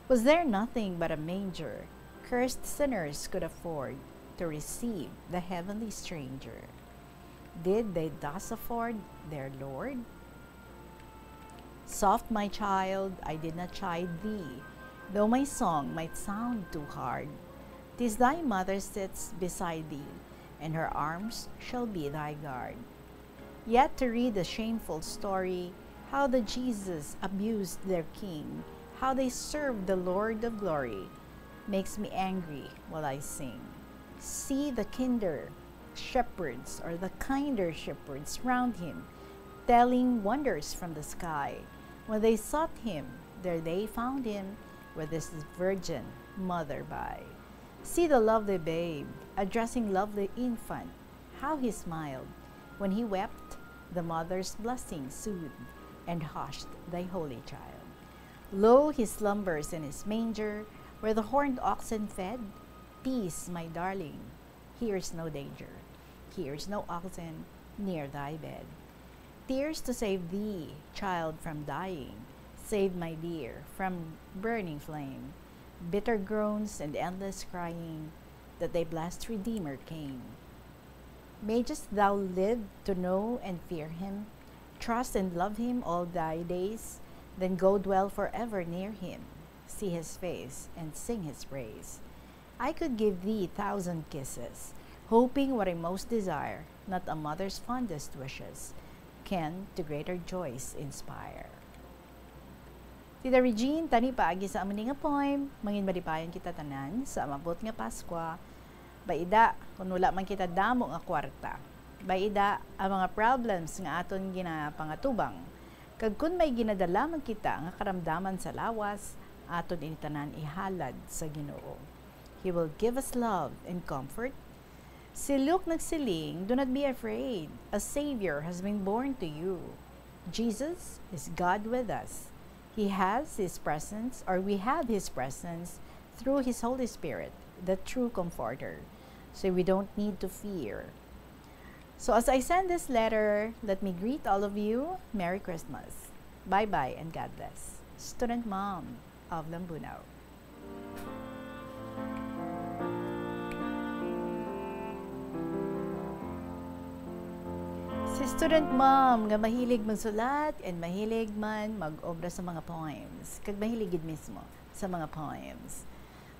Was there nothing but a manger cursed sinners could afford to receive the heavenly stranger? Did they thus afford their Lord? Soft, my child, I did not chide thee, though my song might sound too hard. 'Tis thy mother sits beside thee, and her arms shall be thy guard. Yet to read the shameful story, how the Jesus abused their king, how they served the Lord of glory, makes me angry while I sing. See the kinder shepherds, or the kinder shepherds round him, telling wonders from the sky. When they sought him, there they found him with his virgin mother by. See the lovely babe addressing lovely infant, how he smiled. When he wept, the mother's blessing soothed and hushed thy holy child. Lo, he slumbers in his manger, where the horned oxen fed. Peace, my darling, here's no danger. Here's no oxen near thy bed. Tears to save thee, child, from dying. Save, my dear, from burning flame. Bitter groans and endless crying, that thy blessed Redeemer came. Mayest thou live to know and fear him, trust and love him all thy days, then go dwell forever near him, see his face, and sing his praise. I could give thee thousand kisses, hoping what I most desire, not a mother's fondest wishes can to greater joys inspire. Tita Regine, tani paagi sa amo ni nga poem, mangin malipayon kita tanan sa umabot nga Paskwa. Baida, kun wala man kita damo nga kwarta. Baida, ang mga problems nga aton ginapangatubang. Kag kun may ginadala man kita nga karamdaman sa lawas, aton ini tanan ihalad sa Ginoo. He will give us love and comfort. Si Luke nagsiling, "Do not be afraid. A Savior has been born to you. Jesus is God with us. He has His presence, or we have His presence, through His Holy Spirit, the true Comforter. So we don't need to fear." So as I send this letter, let me greet all of you. Merry Christmas. Bye-bye and God bless. Student Mom of Lambunao. Student mom nga mahilig magsulat and mahilig man mag-obra sa mga poems, kag mahilig gid mismo sa mga poems.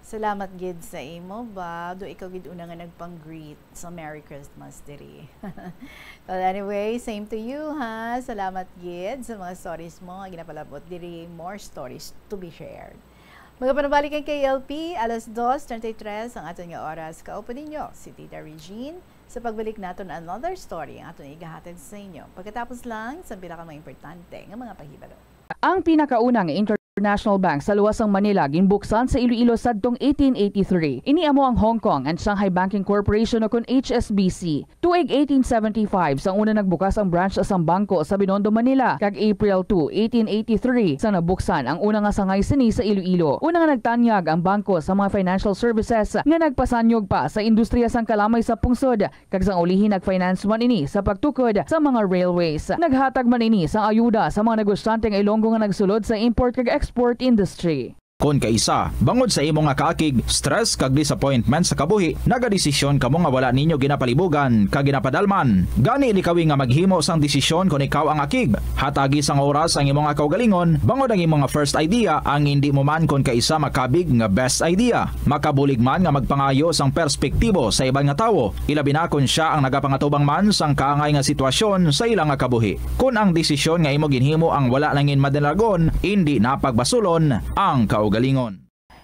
Salamat gid sa imo, ba? Do ikaw gid una nga nagpang-greet sa Merry Christmas diri. Well, anyway, same to you, ha? Salamat gid sa mga stories mo nga ginapalabot diri. More stories to be shared. Magapanabalik ang K L P, alas dos treinta y tres ang aton nga oras. Kaupo ninyo si Tita Regine. Sa pagbalik naton another story ang aton igahatid sa inyo. Pagkatapos lang sa pila ka mga importante nga mga pahibalo. Ang pinakauna nga international bank sa luwas sang Manila ginbuksan sa Iloilo sadtong eighteen eighty-three. Ini amo ang Hong Kong and Shanghai Banking Corporation o kon H S B C. Tuig eighteen seventy-five sang una nagbukas ang branch sang bangko sa Binondo, Manila, kag April two, eighteen eighty-three sang nabuksan ang una nga sangay sini sa Iloilo. Una nga nagtanyag ang bangko sa mga financial services nga nagpasanyog pa sa industriya sang kalamay sa pungsod, kag sang ulihi nag-finance man ini sa pagtukod sa mga railways. Naghatag man ini sang ayuda sa mga negosyante nga Ilonggo nga nagsulod sa import kag export industry. Kon kaisa, bangod sa imo nga kaakig, stress kag disappointment sa kabuhi, nagadesisyon kamo nga wala ninyo ginapalibugan kag ginapadalman. Gani, likawi nga maghimo sang desisyon kon ikaw ang akig. Hatagi sang oras ang imo nga kaugalingon, bangod ang imo nga first idea ang indi mo man kon kaisa makabig nga best idea. Makabulig man nga magpangayo sang perspektibo sa iban nga tawo, ilabi na kon sia ang nagapangatubang man sang kaangay nga sitwasyon sa ila nga kabuhi. Kon ang desisyon nga imo ginhimo ang wala nangin madalagon, indi na pagbasulon ang kaugalingon.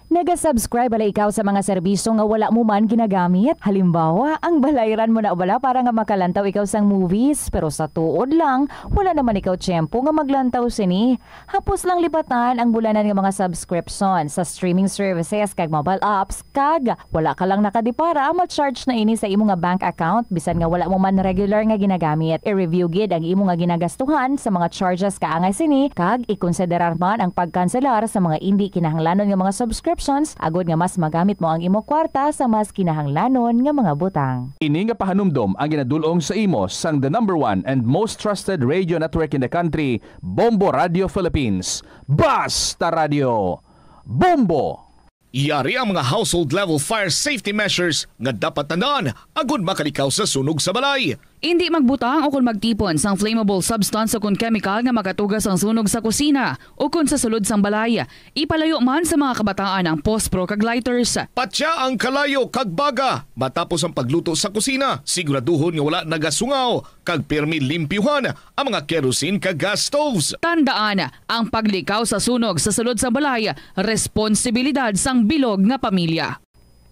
Naga-subscribe bala ikaw sa mga serbisyo nga wala mo man ginagamit? Halimbawa, ang balayran mo na bala para nga makalantaw ikaw sang movies, pero sa tuod lang, wala naman ikaw tiyempo nga maglantaw sini. Hapos lang lipatan ang bulanan nga mga subscription sa streaming services kag mobile apps, kag wala ka lang nakadipara, ma-charge na ini sa imo nga bank account bisan nga wala mo man regular nga ginagamit. I-review gid ang imo nga ginagastuhan sa mga charges kaangay sini, kag ikonsiderar man ang pagkanselar sa mga indi kinahanglanon nga mga subscriptions agod nga mas magamit mo ang imo kwarta sa mas kinahanglanon nga mga butang. Ini nga pahanumdom ang ginadul-ong sa imo sang the number one and most trusted radio network in the country, Bombo Radio Philippines. Basta Radio, Bombo! Yari ang mga household level fire safety measures nga dapat tandaan agud makalikaw sa sunog sa balay. Indi magbutang o kon magtipon sang flammable substance o kon chemical nga makatuga sang sunog sa kusina o kon sa sulod sang balay. Ipalayo man sa mga kabataan ang pospro kag lighters. Patya ang kalayo kag baga matapos ang pagluto sa kusina. Siguraduhon nga wala nagasungaw kag pirmi limpyuhan ang mga kerosene kag gas stoves. Tandaan, ang paglikaw sa sunog sa sulod sang balay, responsibilidad sang bilog nga pamilya.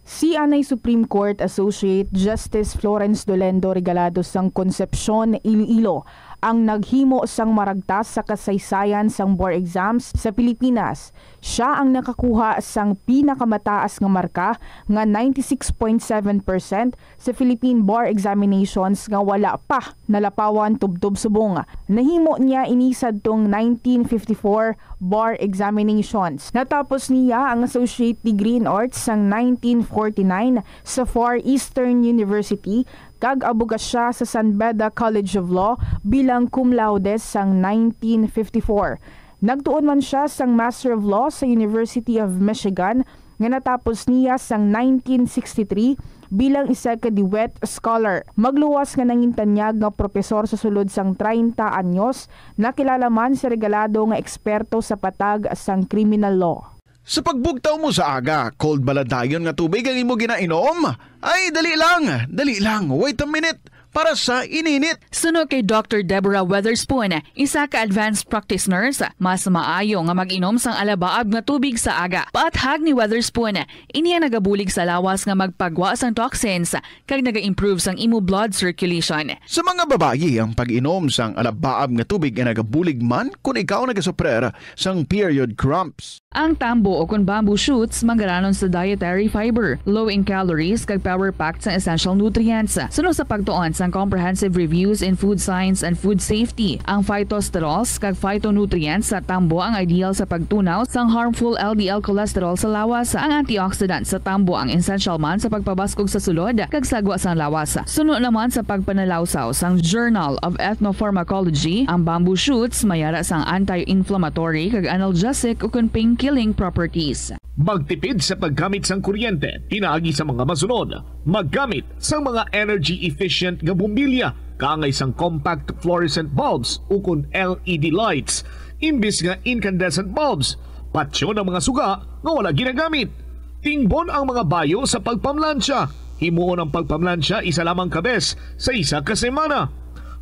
Si anay Supreme Court Associate Justice Florence Dolendo Regalado sang Concepcion, Iloilo, ang naghimo sang maragtas sa kasaysayan sang bar exams sa Pilipinas. Sia ang nakakuha sang pinakamataas nga marka nga ninety-six point seven percent sa Philippine Bar Examinations nga wala pa nalapawan tubtob subong. Nahimo niya ini sadtong nineteen fifty-four Bar Examinations. Natapos niya ang Associate Degree in Arts sang nineteen forty-nine sa Far Eastern University, kag aboga sia sa San Beda College of Law bilang cum laude sang nineteen fifty-four. Nagtuon man sia sang Master of Law sa University of Michigan, nga natapos niya sang nineteen sixty-three bilang Iseka DeWitt Scholar. Magluwas nga nangintanyag nga propesor sa sulod sang treinta anyos, nakilala man si Regalado nga eksperto sa patag sang criminal law. Sa pagbugtaw mo sa aga, cold bala dayon nga tubig ang imo ginainom? Ay, dali lang, dali lang, wait a minute, para sa ininit. Suno kay Doctor Deborah Weatherspoon, isa ka advanced practice nurse, mas maayo nga mag-inom sang alabaab nga tubig sa aga. Paathag ni Weatherspoon, ini ang nagabulig sa lawas nga magpagwa sang toxins kag naga-improve sang imo blood circulation. Sa mga babayi, ang pag-inom sang alabaab nga tubig ay nagabulig man kon ikaw nagasuprer sang period cramps. Ang tambo o kon bamboo shoots manggaranon sa dietary fiber, low in calories, kag power-packed sang essential nutrients. Suno sa pagtuon sang Comprehensive Reviews in Food Science and Food Safety, ang phytosterols kag phytonutrients sa tambo ang ideal sa pagtunaw sang harmful L D L cholesterol sa lawas. Ang antioxidant sa tambo ang essential man sa pagpabaskog sa sulod kag sagwa sang lawas. Suno naman sa pagpanalawsaw sang Journal of Ethnopharmacology, ang bamboo shoots mayara sang anti-inflammatory kag analgesic ukon pain-killing properties. Magtipid sa paggamit sang kuryente pinaagi sa mga masunod: maggamit sang mga energy-efficient nga bombilya Kaangay sang compact fluorescent bulbs ukon L E D lights imbis nga incandescent bulbs. Patyon ang mga suga nga wala ginagamit. Tingbon ang mga bayo sa pagpamlansya. Himuon ang pagpamlansya isa lamang ka bes sa isa ka semana.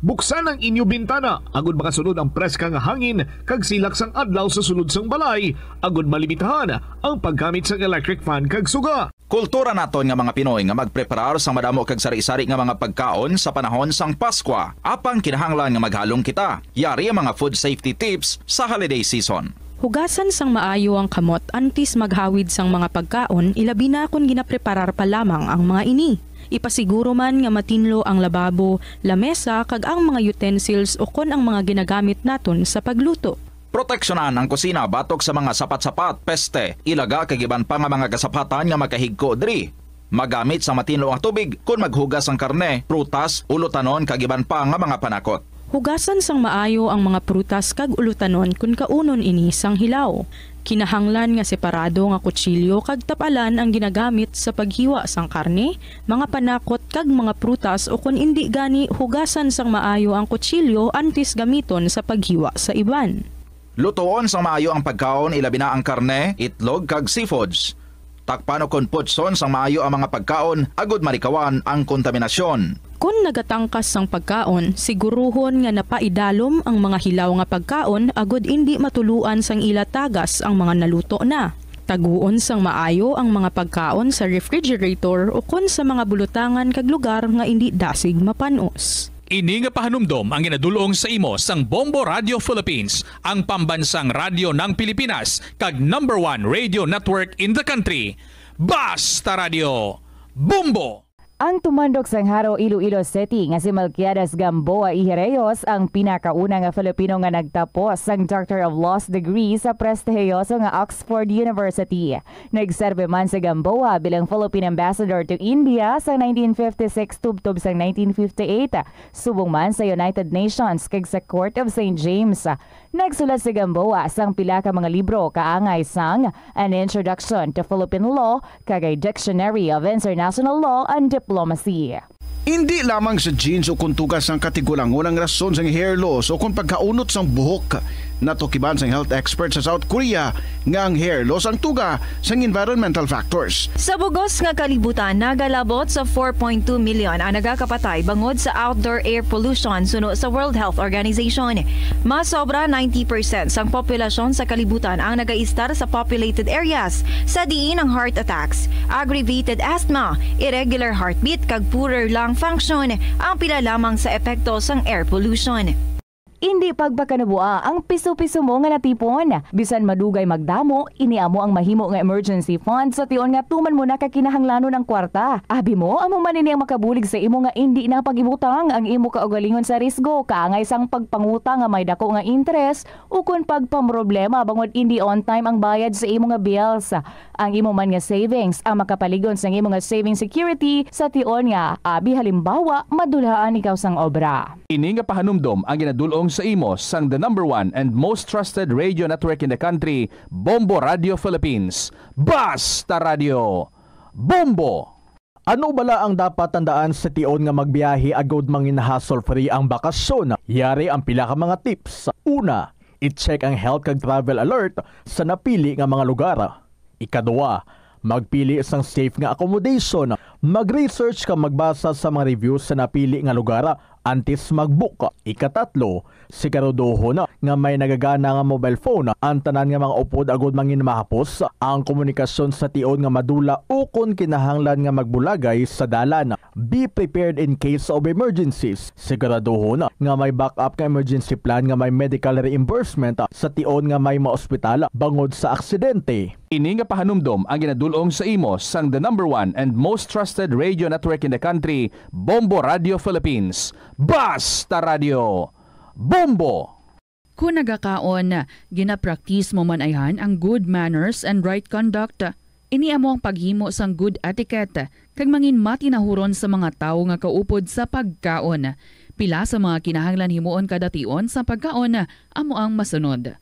Buksan ang inyo bintana agud makasulod ang preska nga hangin kag silak sang adlaw sa sulod sang balay, agud malimitahan ang paggamit sang electric fan kag suga. Kultura naton nga mga Pinoy nga magpreparar sang madamo kag sari-sari nga mga pagkaon sa panahon sang Paskwa. Apang kinahanglan nga maghalong kita. Yari ang mga food safety tips sa holiday season. Hugasan sang maayo ang kamot antes maghawid sang mga pagkaon, ilabi na kon ginapreparar pa lamang ang mga ini. Ipasiguro man nga matinlo ang lababo, lamesa, kag ang mga utensils ukon ang mga ginagamit naton sa pagluto. Proteksyonan ang kusina batok sa mga sapat-sapat, peste, ilaga, kag iban pa nga mga kasapatan nga makahigko diri. Magamit sa matinlo nga tubig kon maghugas sang karne, prutas, ulotanon, kag iban pa nga mga panakot. Hugasan sang maayo ang mga prutas kag ulotanon kon kaunon ini sang hilaw. Kinahanglan nga separado nga kutsilyo kag tapalan ang ginagamit sa paghiwa sang karne, mga panakot, kag mga prutas, ukon indi gani, hugasan sang maayo ang kutsilyo antes gamiton sa paghiwa sa iban. Lutoon sang maayo ang pagkaon, ilabi na ang karne, itlog, kag seafoods. Takpan ukon putson sang maayo ang mga pagkaon agud malikawan ang kontaminasyon. Kon nagatangkas sang pagkaon, siguruhon nga napaidalom ang mga hilaw nga pagkaon agud indi matuluan sang ila tagas ang mga naluto na. Taguon sang maayo ang mga pagkaon sa refrigerator ukon sa mga bulutangan kag lugar nga indi dasig mapan-os. Ini nga pahanumdom ang ginadul-ong sa imo sang Bombo Radio Philippines, ang pambansang radyo ng Pilipinas, kag number one radio network in the country. Basta Radio, Bombo! Ang tumandok sang Jaro, Iloilo City nga si Melquiades Gamboa Ijereyos ang pinakauna nga Filipino nga nagtapos sang Doctor of Laws degree sa prestihiyoso nga Oxford University. Nagserbi man si Gamboa bilang Philippine Ambassador to India sa nineteen fifty-six tubtob sang nineteen fifty-eight, subong man sa United Nations kag sa Court of Saint James. Nagsulat si Gamboa sang pila ka mga libro kaangay sang An Introduction to Philippine Law kag A Dictionary of International Law and Diplomacy. Indi lamang sa genes o kon tuga sang katigulangon ang rason sang hair loss o kon pagkaunot sang buhok. Natukiban sang health expert sa South Korea nga ang hair loss ang tuga sang environmental factors. Sa bug-os nga kalibutan, nagalabot sa four point two million ang nagakapatay bangod sa outdoor air pollution suno sa World Health Organization. Mas sobra ninety percent sang populasyon sa kalibutan ang nagaistar sa populated areas, sa diin ang heart attacks, aggravated asthma, irregular heartbeat, kag poorer lung function ang pila lamang sa epekto sang air pollution. Indi pagpakanabuaa ang piso-piso mo nga natipon. Bisan madugay magdamo, ini amo ang mahimo nga emergency fund sa tion nga tuman mo na ka kinahanglanon ang kwarta. Abi mo, amo man ini ang makabulig sa imo nga indi na pag-ibutang ang imo kaugalingon sa risgo, kaangay sang pagpangutang nga may dako nga interes, ukon pagpamroblema bangod indi on time ang bayad sa imo nga bills. Ang imo man nga savings ang makapalig-on sang imo nga saving security sa tion nga, abi halimbawa, madulhaan ikaw sang obra. Ini nga pahanumdom ang ginadul-ong sa imo sang the number one and most trusted radio network in the country, Bombo Radio Philippines. Basta Radio, Bombo! Ano bala ang dapat tandaan sa tion nga magbiyahe agud mangin hassle-free ang bakasyon? Yari ang pila ka mga tips. Una, i-check ang health kag travel alert sa napili nga mga lugar. Ikadua, magpili sang safe nga accommodation. Mag-research kag magbasa sa mga reviews sa napili nga lugar antes mag-book. Ikatatlo, siguraduhon nga may nagagana nga mobile phone ang tanan nga mga upod agud mangin mahapos ang komunikasyon sa tion nga madula ukon kinahanglan nga magbulagay sa dalan. Be prepared in case of emergencies. Siguraduhon nga may backup nga emergency plan nga may medical reimbursement sa tion nga may maospital bangod sa aksidente. Ini nga pahanumdom ang ginadul-ong sa imo sang the number one and most trusted radio network in the country, Bombo Radio Philippines. Basta Radio, Bombo! Kon nagakaon, ginapraktis mo man ayhan ang good manners and right conduct. Ini amo ang paghimo sang good etiquette kag mangin matinahuron sa mga tawo nga kaupod sa pagkaon. Pila sa mga kinahanglan himuon kada tion sa pagkaon amo ang masunod.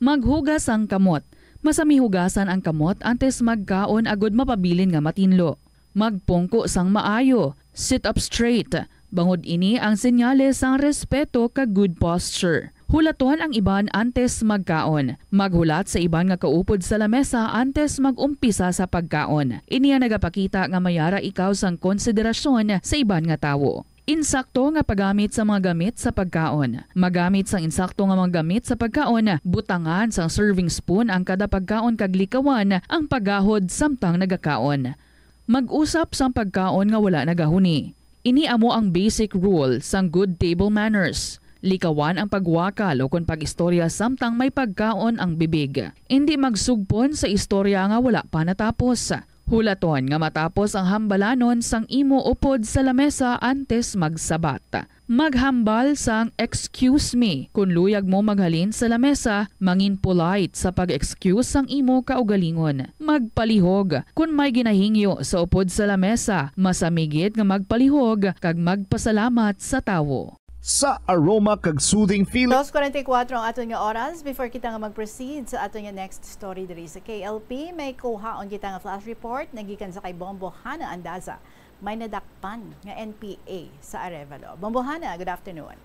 Maghugas sang kamot. Masami hugasan ang kamot antes magkaon agud mapabilin nga matinlo. Magpungko sang maayo, sit up straight, Bangod ini ang senyales sang respeto kag good posture. Hulaton ang iban antes magkaon. Maghulat sa iban nga kaupod sa lamesa antes mag-umpisa sa pagkaon. Ini ang nagapakita nga may ara ikaw sang konsiderasyon sa iban nga tawo. Insakto nga paggamit sa mga gamit sa pagkaon. Magamit sang insakto nga mga gamit sa pagkaon, butangan sang serving spoon ang kada pagkaon kag likawan ang paggahod samtang nagakaon. Mag-usap sang pagkaon nga wala nagahuni. Ini amo ang basic rule sang good table manners. Likawan ang pagwakal ukon pag-istorya samtang may pagkaon ang bibig. Indi magsugpon sa istorya nga wala pa natapos. Hulaton nga matapos ang hambalanon sang imo upod sa lamesa antes magsabat. Maghambal sang "Excuse me" kon luyag mo maghalin sa lamesa. Mangin polite sa pag-excuse sang imo kaugalingon. Magpalihog. Kon may ginahingyo sa upod sa lamesa, masamigit nga magpalihog kag magpasalamat sa tawo. Sa aroma kag soothing feeling. Dos kuwarenta y kuwatro ang aton nga oras. Before kita nga mag-proceed sa aton nga next story diri sa K L P, may kuhaon kita nga flash report nagikan sa kay Bombo Hana Andaza. May nadakpan nga N P A sa Arevalo. Bombo Hana, good afternoon.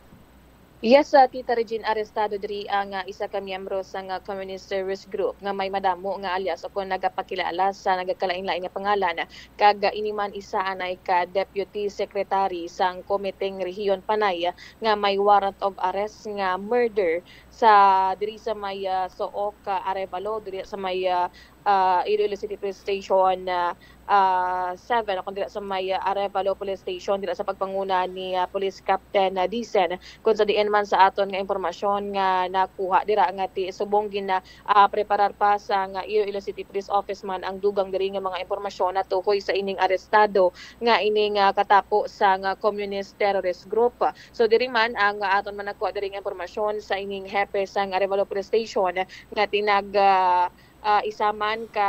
Yes, ah, Tita Regine, arestado diri ang, ah, isa ka miyembro sang, ah, Communist Terrorist Group nga may madamo nga alias o kon nagapakilala sa nagakalain-lain nga pangalan, kag, ah, ini man isa anay ka Deputy Secretary sang Komiteng Rehiyon Panay, ah, nga may warrant of arrest nga murder sa, diri sa may, ah, Sook, ah, Arevalo, diri sa may, ah, ah, Iloilo City Police Station, ah, ah, seven, o kon dira sa may, ah, Arevalo Police Station, dira sa pagpanguna ni, ah, Police Captain, ah, Dicen. Kung sa diin man sa aton nga impormasyon nga nakuha dira nga ti subong gina, ah, preparar pa sa nga Iloilo City Police Office man ang dugang diri nga mga impormasyon natuhoy sa ining arestado nga ining, ah, katapo sa nga Communist Terrorist Group. So diri man ang, ah, aton man nakuha diri nga impormasyon sa ining hepe sa nga Arevalo Police Station nga tinag, ah, ah, isa man ka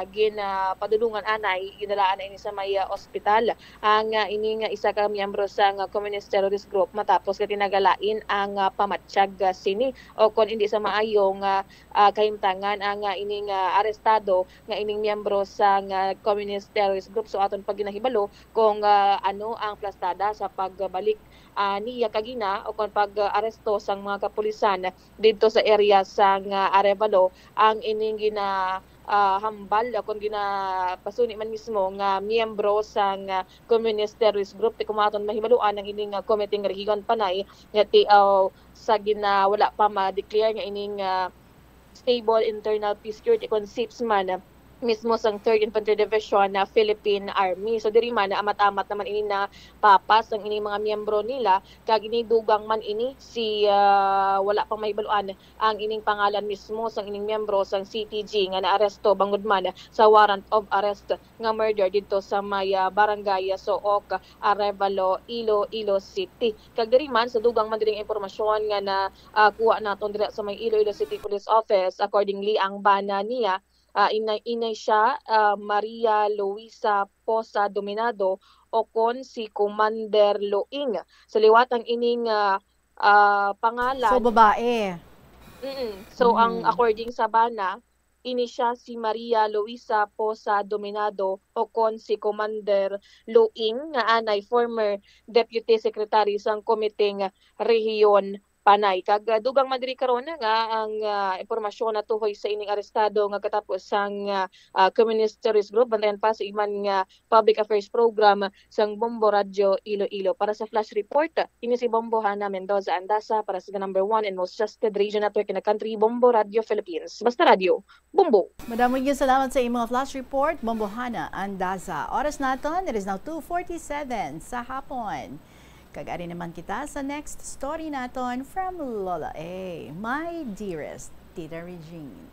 ginapadulungan anay, ginalaan na ini sa may, ah, ospital. Ang, ah, ini nga isa ka miyembro sa nga Communist Terrorist Group matapos nga tinagalain ang, ah, pamatyag, ah, sini o kon indi sa maayo nga, ah, kahimtangan ang, ah, ini nga arestado nga ining miyembro sa nga Communist Terrorist Group. So aton pa ginahibalo kung, ah, ano ang plastada sa pagbalik, ah, niya kagina o kon pag-aresto sang mga kapulisan didto sa area sang, ah, Arevalo ang ining gina, ah, hambal o kon ginapasuni man mismo nga miyembro sang, ah, Communist Terrorist Group. Ti kung aton mahibaluan ang ining, ah, Komiteng Rehiyon Panay nga ti, ah, sa gina-, wala pa ma-declare nga ining, ah, Stable Internal Peace Security kon SIPS man mismo sang Third Infantry Division na Philippine Army. So diri man, naamat-amat naman ini na papas ang ining mga miyembro nila, kag ini dugang man ini si, ah, wala pang mahibaluan ang ining pangalan mismo sang ining miyembro sang C T G nga naaresto bangod man sa warrant of arrest nga murder didto sa may, ah, barangay Sook, Arevalo, Iloilo City. Kag diri man sa dugang man diri nga impormasyon nga na, ah, kuha naton dira sa may Iloilo City Police Office, accordingly ang bana niya, ah, inay, inay siya, ah, Maria Luisa Posa Dominado o kon si Commander Luing. Sa liwat ang ining, ah, ah, pangalan. So, babae. Mm-mm. So, ang Mm. according sa bana, ini siya si Maria Luisa Posa Dominado o kon si Commander Luing, nga anay former Deputy Secretary sang Komiteng Rehiyon Panay. Kag, ah, dugang man diri karon nga ang, ah, impormasyon natuhoy sa ining arestado nga katapo sang, ah, ah, Communist Terrorist Group, bantayan pa sa iman nga public affairs program sang Bombo Radyo Iloilo. Para sa Flash Report, ini si Bombo Hana Mendoza Andaza para sa the number one and most trusted radio network in the country, Bombo Radyo Philippines. Basta Radyo, Bombo! Madamo nga salamat sa imong flash report, Bombo Hana Andaza. Oras naton, it is now two forty-seven sa hapon. Kag ari naman kita sa next story naton from Lola A, My Dearest Tita Regine.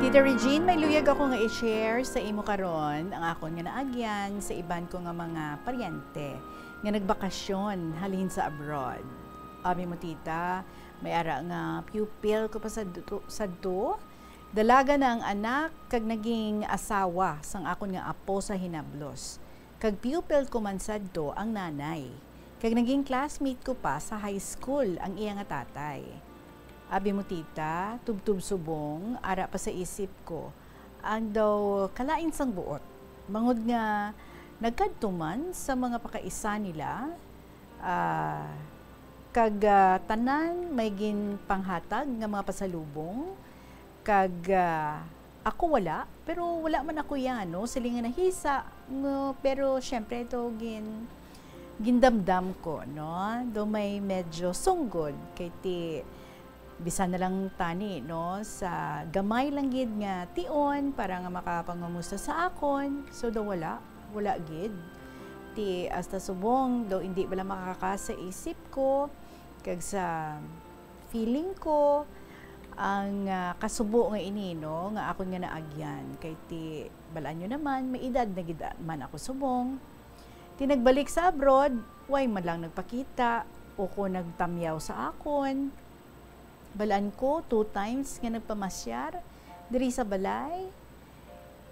Tita Regine, may luyag ako nga i-share sa imo karon ang akon nga naagyan sa iban ko nga mga paryente nga nagbakasyon halin sa abroad. Abi mo, tita, May ara nga pupil ko pa sadto, sadto. Dalaga na ang anak kag naging asawa sang akon nga apo sa hinablos. Kag pupil ko man sadto ang nanay. Kag naging classmate ko pa sa high school ang iya nga tatay. Abi mo, tita, tubtob subong, ara pa sa isip ko ang daw kalain sang buot. Bangod nga nagkadto man sa mga pakaisa nila, ah, kag, ah, tanan may ginpanghatag nga mga pasalubong, kag, ah, ako wala, pero wala man ako yan, no? Siling nga nahisa, no? Pero syempre, ito, gin-, gindamdam ko, no? Do may medyo sunggod, kay ti, bisan na lang tani, no? Sa gamay lang gid nga tion para nga makapangumusta sa akon, so do wala, wala gid. Ti, hasta subong, do hindi bala makakasa isip ko, kag sa feeling ko, ang, ah, kasubo nga ini, no, nga akon nga naagyan. Kay ti, balaan nyo naman, may edad na gid man ako subong. Ti nagbalik sa abroad, way man lang nagpakita o ko nagtamyaw sa akon. Balaan ko, two times nga nagpamasyar diri sa balay.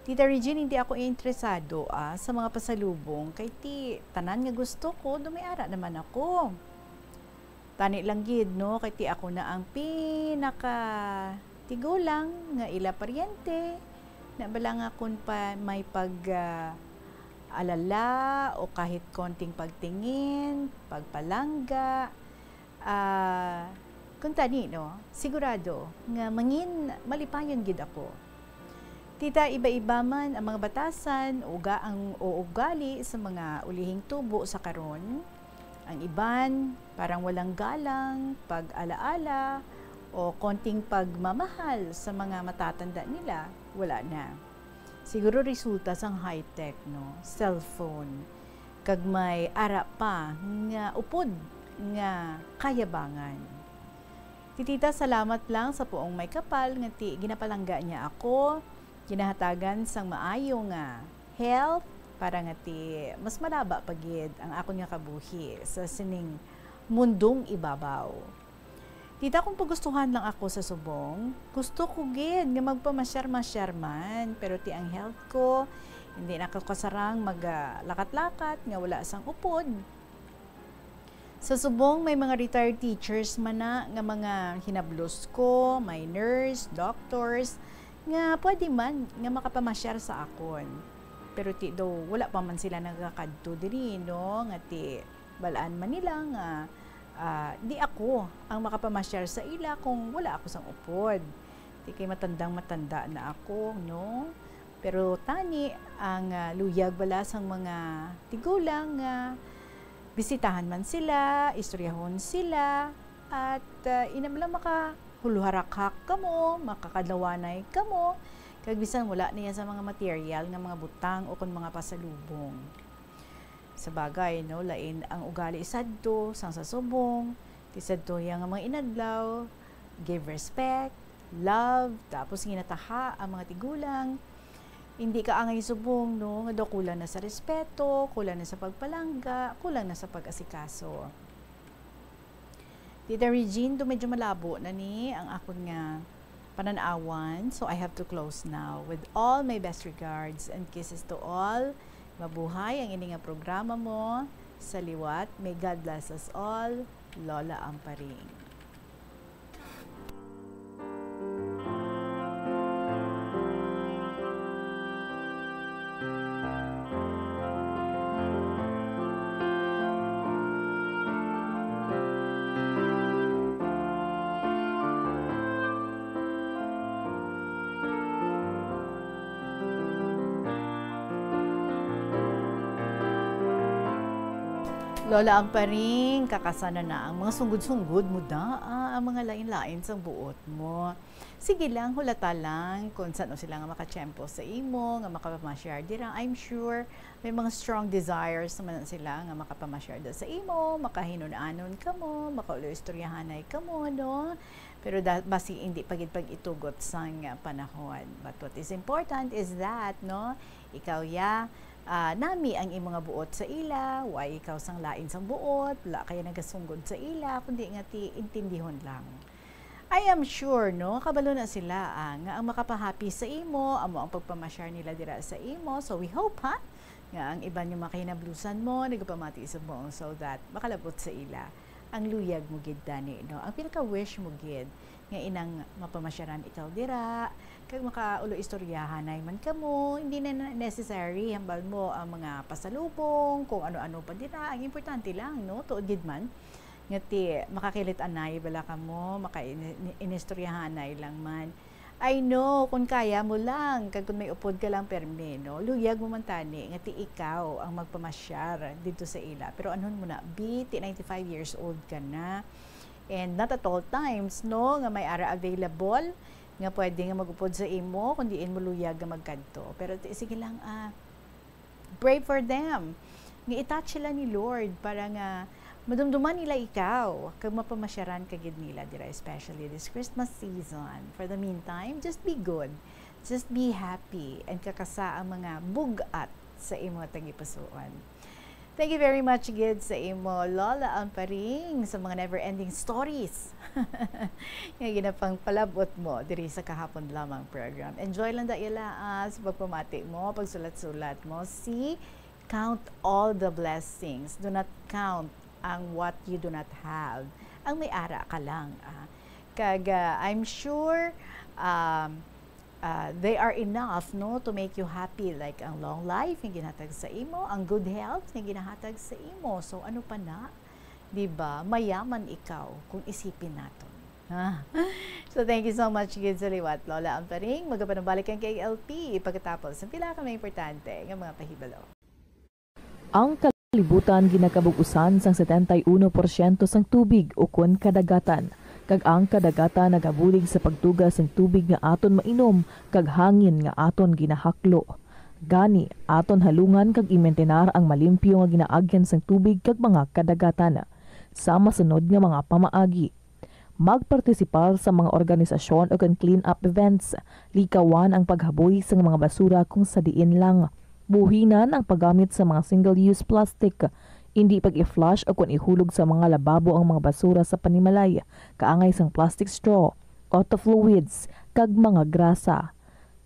Tita Regine, hindi ako interesado, ah, sa mga pasalubong, kay ti tanan nga gusto ko, do may ara naman ako. Tani lang gid, no, kay ti ako na ang pinaka tigulang nga ila paryente, na bala nga kun pa may pag, ah, alala o kahit konting pagtingin, pagpalangga, ah, kun tani, no, sigurado nga mangin malipayon gid ako. Tita, iba-iba man ang mga batasan, uga-, ang, o ugali sa mga ulihing tubo sa karon. Ang iban, parang walang galang, pag-alaala, o konting pagmamahal sa mga matatanda nila, wala na. Siguro resulta sang high-tech, no? Cellphone, kag may ara pa nga upod nga kayabangan. Ti tita, salamat lang sa puong may kapal nga ti ginapalangga niya ako, ginahatagan sang maayo nga health, para nga ti mas malaba pa gid ang akon nga kabuhi sa sining mundong ibabaw. Tita, kung pagustuhan lang ako sa subong, gusto ko gid nga magpamasyar-masyar man, pero ti ang health ko, hindi na ko kasarang maglakat-lakat nga wala sang upod. Sa subong, may mga retired teachers man na nga mga hinablos ko, may nurse, doctors, nga pwede man nga makapamasyar sa akon. Pero ti daw, wala pa man sila nagakadto diri, no? Nga ti, balaan man nila nga, ah, di ako ang makapamasyar sa ila kung wala ako sang upod. Ti kay matandang matanda na ako, no? Pero tani, ang, ah, luyag bala sang mga tigulang nga bisitahan man sila, istoryahon sila, at, ah, ina bala makahuluharakhak kamo, makakadlawanay kamo, kag bisan wala niya sa mga material nga mga butang o kon mga pasalubong. Sa bagay, no, lain ang ugali sadto sang sa subong, ti sadto nga mga inadlaw, give respect, love, tapos ginataha ang mga tigulang. Hindi ka angay subong, no, nga daw kulang na sa respeto, kulang na sa pagpalangga, kulang na sa pag-asikaso. Tita Regine, do medyo malabo na ni ang akon nga panan-awan, so I have to close now. With all my best regards and kisses to all, mabuhay ang ini nga programa mo. Sa liwat, may God bless us all, Lola Amparing. Lola Amparing, kakasana na ang mga sunggod-sunggod mo daa, ang mga lain-lain sang buot mo. Sige lang, hulata lang kung san-o sila nga makatiyempo sa imo, nga makapamasyar dira. I'm sure may mga strong desires naman sila nga makapamasyar da sa imo, makahinun-anon kamo, makaulo-istoryahanay kamo, no? Pero da-, basi hindi pa gid pag-itugot sang, ah, panahon. But what is important is that, no? Ikaw, ya, ah, nami ang imo nga buot sa ila, way ikaw sang lain sang buot, wala kaya nagasunggod sa ila, kundi nga ti intindihon lang. I am sure, no, kabalo na sila, ah, nga ang makapahappy sa imo amo ang pagpamasyar nila dira sa imo. So we hope, ha, nga ang iban nga mga kahinablusan mo nagapamati subong, so that makalabot sa ila ang luyag mo gid, dani, no? Ang pinaka-wish mo gid nga inang mapamasyaran ikaw dira, kag makaulo istoryahanay man kamo, hindi na na-, necessary hambal mo ang mga pasalubong, kung ano-ano pa dira. Ang importante lang, no, tuod gid man nga ti makakilit-anay bala kamo, maka-ini-, inistoryahanay lang man. I know, kung kaya mo lang, kag kung may upod ka lang permi, no, luyag mo man tani nga ti ikaw ang magpamasyar didto sa ila. Pero anhon mo na, bi, ti ninety-five years old ka na. And not at all times, no, nga may ara available nga pwede nga mag-upod sa imo kung diin mo luyag nga magkadto. Pero ti, sige lang, ah, pray for them. Nga i-touch sila ni Lord para nga madumduman nila ikaw kag mapamasyaran ka gid nila dira, especially this Christmas season. For the meantime, just be good. Just be happy and kakasa ang mga bug-at sa imo tagipusoon. Thank you very much gid sa imo, Lola Amparing, sa mga never-ending stories nga ginapangpalabot mo diri sa kahapon lamang program. Enjoy lang da ila, ah, sa pagpamati mo, pagsulat-sulat mo. See, count all the blessings. Do not count ang what you do not have. Ang may ara ka lang, ah. Kag, ah, I'm sure, um, ah, they are enough, no, to make you happy, like ang long life nga ginhatag sa imo, ang good health nga ginahatag sa imo. So, ano pa na? Di ba? Mayaman ikaw kung isipin naton. Ah. So, thank you so much gid sa liwat, Lola Amparing. Magapanubalik ang K L P pagkatapos ng pila ka mga importante nga mga pahibalo. Ang kalibutan ginakabug-usan sang setenta y uno porsyento sang tubig ukon kadagatan, kag ang kadagatan nagabulig sa pagtuga sing tubig nga aton mainom kag hangin nga aton ginahaklo. Gani, aton halungan kag imintinar ang malimpyo nga ginaagyan sang tubig kag mga kadagatan. Sa masunod nga mga pamaagi, magpartisipar sa mga organisasyon ukon clean-up events. Likawan ang paghaboy sang mga basura kung sa diin lang. Buhinan ang paggamit sa mga single-use plastic. Indi pag-i-flush ukon ihulog sa mga lababo ang mga basura sa panimalay, kaangay sang plastic straw, auto fluids, kag mga grasa.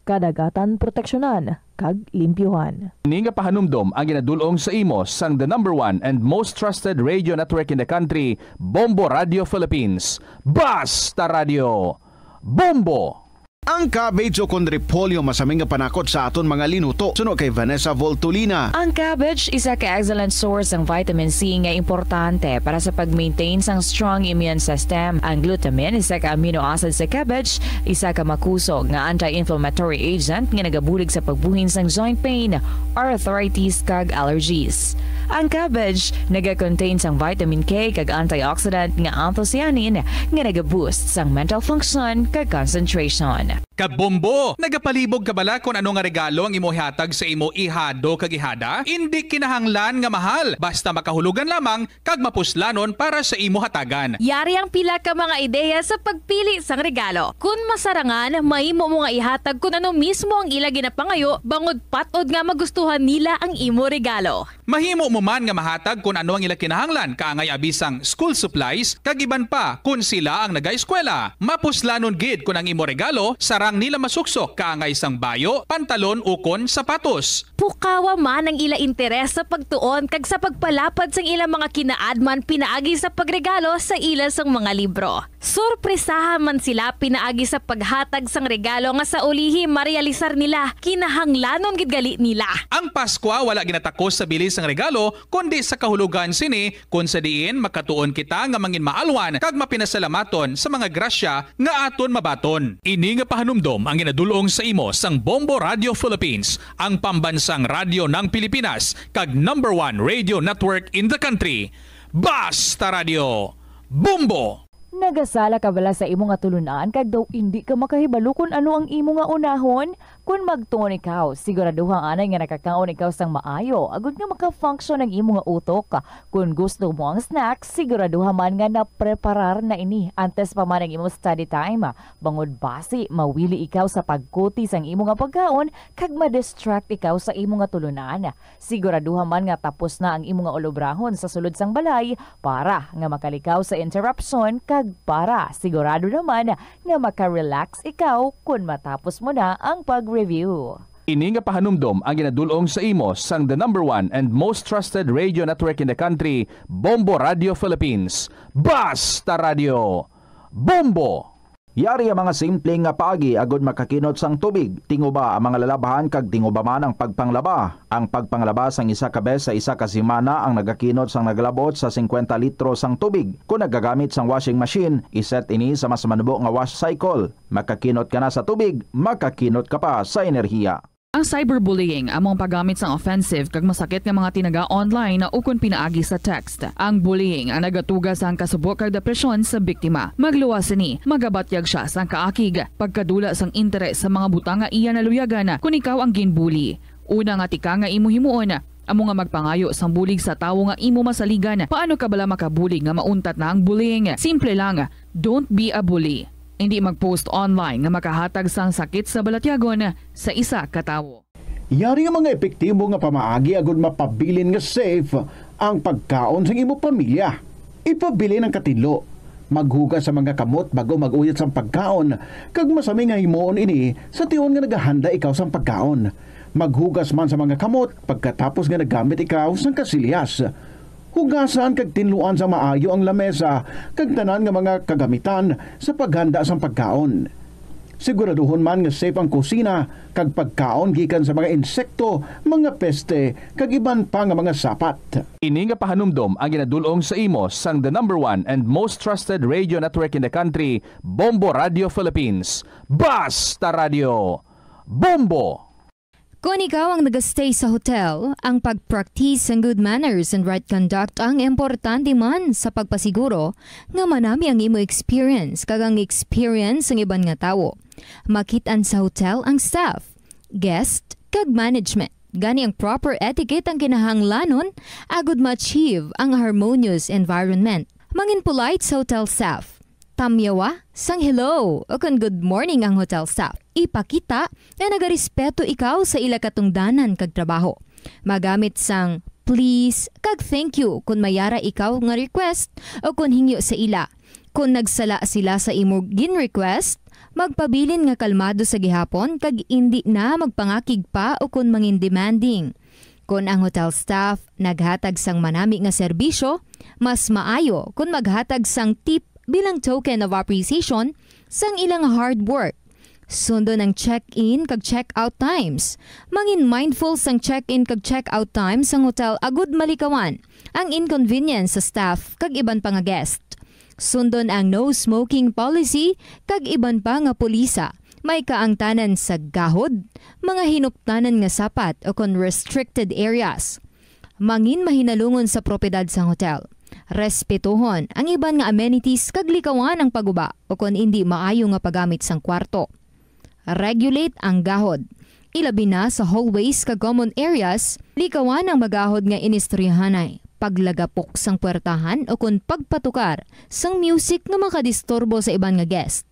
Kadagatan proteksyonan kag limpyuhan. Ini nga pahanumdom ang ginadul-ong sa imo sang the number one and most trusted radio network in the country, Bombo Radio Philippines. Basta Radio, Bombo! Ang cabbage ukon repolyo masami nga panakot sa aton mga linuto. Suno kay Vanessa Voltolina. Ang cabbage isa ka excellent source sang vitamin C nga importante para sa pag-maintain sang strong immune system. Ang glutamine, isa ka amino acid sa cabbage, isa ka makusog nga anti-inflammatory agent nga nagabulig sa pagbuhin sang joint pain, arthritis, kag allergies. Ang cabbage naga-contain sang vitamin K kag antioxidant nga anthocyanin nga naga-boost sang mental function kag concentration. Kabombo! Nagapalibog ka bala kon ano nga regalo ang imo ihatag sa imo ihado kag ihada? Indi kinahanglan nga mahal, basta makahulugan lamang kag mapuslanon para sa imo hatagan. Yari ang pila ka mga ideya sa pagpili sang regalo. Kon masarangan, mahimo mo nga ihatag kon ano mismo ang ila ginapangayo, bangod pat-od nga magustuhan nila ang imo regalo. Mahimo mo man nga mahatag kon ano ang ila kinahanglan, kaangay abi sang school supplies, kag iban pa kon sila ang nagaeskwela. Mapuslanon gid kon ang imo regalo sarang nila masuksok, kaangay sang bayo, pantalon, ukon sapatos. Pukawa man ang ila interes sa pagtuon kag sa pagpalapad sang ila mga kinaadman pinaagi sa pagregalo sa ila sang mga libro. Sorpresaha man sila pinaagi sa paghatag sang regalo nga sa ulihi marealisar nila, kinahanglanon gid gali nila. Ang Paskwa wala ginatakos sa bili sang regalo, kundi sa kahulogan sini, kon sa diin makatuon kita nga manginmaalwan kag mapinasalamaton sa mga grasya nga aton mabaton. Ini nga pahanumdom ang ginadul-ong sa imo sang Bombo Radio Philippines, ang pambansang radyo ng Pilipinas, kag number one radio network in the country. Basta Radio, Bombo! Nagasala ka bala sa imo nga tulunan kag daw indi ka makahibalo kon ano ang imo nga unahon? Kon magtuon ikaw, siguraduha anay nga nakakaon ikaw sang maayo agod nga maka-function ang imo nga utok. Kon gusto mo ang snack, siguraduha man nga napreparar na ini antes pa man ang imo study time, bangod basi mawili ikaw sa pagkuti sang imo nga pagkaon kag ma-distract ikaw sa imo nga tulunan. Siguraduha man nga tapos na ang imo nga ulobrahon sa sulod sang balay para nga makalikaw sa interruption kag para sigurado naman nga maka-relax ikaw kon matapos mo na ang pag-review. Ini nga pahanumdom ang ginadul-ong sa imo sang the number one and most trusted radio network in the country, Bombo Radio Philippines. Basta Radio, Bombo! Yari ang mga simple nga paagi agud makakinot sang tubig. Tinguba ang mga lalabhan kag tinguba man ang pagpanglaba. Ang pagpanglaba sang isa ka bes sa isa ka semana ang nagakinot sang nagalabot sa singkwenta litro sang tubig. Kon nagagamit sang washing machine, iset ini sa mas manubo nga wash cycle. Makakinot ka na sa tubig, makakinot ka pa sa enerhiya. Ang cyberbullying amo ang paggamit sang offensive kag masakit nga mga tinaga online ukon pinaagi sa text. Ang bullying ang nagatuga sang kasubo kag depresyon sa biktima. Magluwas sini, magabatyag sia sang kaakig, pagkadula sang interes sa mga butang nga iya naluyagan kon ikaw ang ginbully. Una nga tika nga imo himuon, amo nga magpangayo sang bulig sa tawo nga imo masaligan. Paano ka bala makabulig nga mauntat na ang bullying? Simple lang, don't be a bully. Indi mag-post online nga makahatag sang sakit sa balatyagon sa isa ka tawo. Yari ang mga epektibo nga pamaagi agud mapabilin nga safe ang pagkaon sang imo pamilya. Ipabilin ang katinlo. Maghugas sa mga kamot bago mag-uyat sang pagkaon, kag masami nga himuon ini sa tion nga nagahanda ikaw sang pagkaon. Maghugas man sa mga kamot pagkatapos nga nagamit ikaw sang kasilyas. Hugasan kag tinluan sa maayo ang lamesa kag tanan nga mga kagamitan sa paghanda sang pagkaon. Siguraduhon man nga safe ang kusina kag pagkaon gikan sa mga insekto, mga peste, kag iban pa nga mga sapat. Ini nga pahanumdom ang ginadul-ong sa imo sang the number one and most trusted radio network in the country, Bombo Radio Philippines. Basta Radio, Bombo! Kon ikaw ang nagastay sa hotel, ang pag-practice sang good manners and right conduct ang importante man sa pagpasiguro nga manami ang imo experience kag ang experience sang iban nga tawo. Makit-an sa hotel ang staff, guest, kag management. Gani ang proper etiquette ang kinahanglanon agud ma-achieve ang harmonious environment. Mangin polite sa hotel staff. Tamyawa sang hello o kon good morning ang hotel staff. Ipakita nga nagarespeto ikaw sa ila katungdanan kag trabaho. Magamit sang please kag thank you kon may ara ikaw nga request o kon hingyo sa ila. Kon nagsala sila sa imo gin-request, magpabilin nga kalmado sa gihapon kag indi na magpangakig pa o kon mangin demanding. Kon ang hotel staff naghatag sang manami nga serbisyo, mas maayo kon maghatag sang tip bilang token of appreciation sang ilang hard work. Sundon ang check-in kag check-out times. Mangin mindful sang check-in kag check-out times sang hotel agud malikawan ang inconvenience sa staff kag iban pa nga guest. Sundon ang no smoking policy kag iban pa nga pulisa. May kaangtanan sa gahod, mga hinuptanan nga sapat o kon restricted areas. Mangin mahinalungon sa propiedad sang hotel. Respetuhon ang iban nga amenities kag likawan ang paguba o kon indi maayo nga paggamit sang kwarto. Regulate ang gahod. Ilabi na sa hallways kag common areas, likawan ang magahod nga inistoryahanay, paglagapok sang puwertahan o kon pagpatukar sang music nga makadisturbo sa iban nga guest.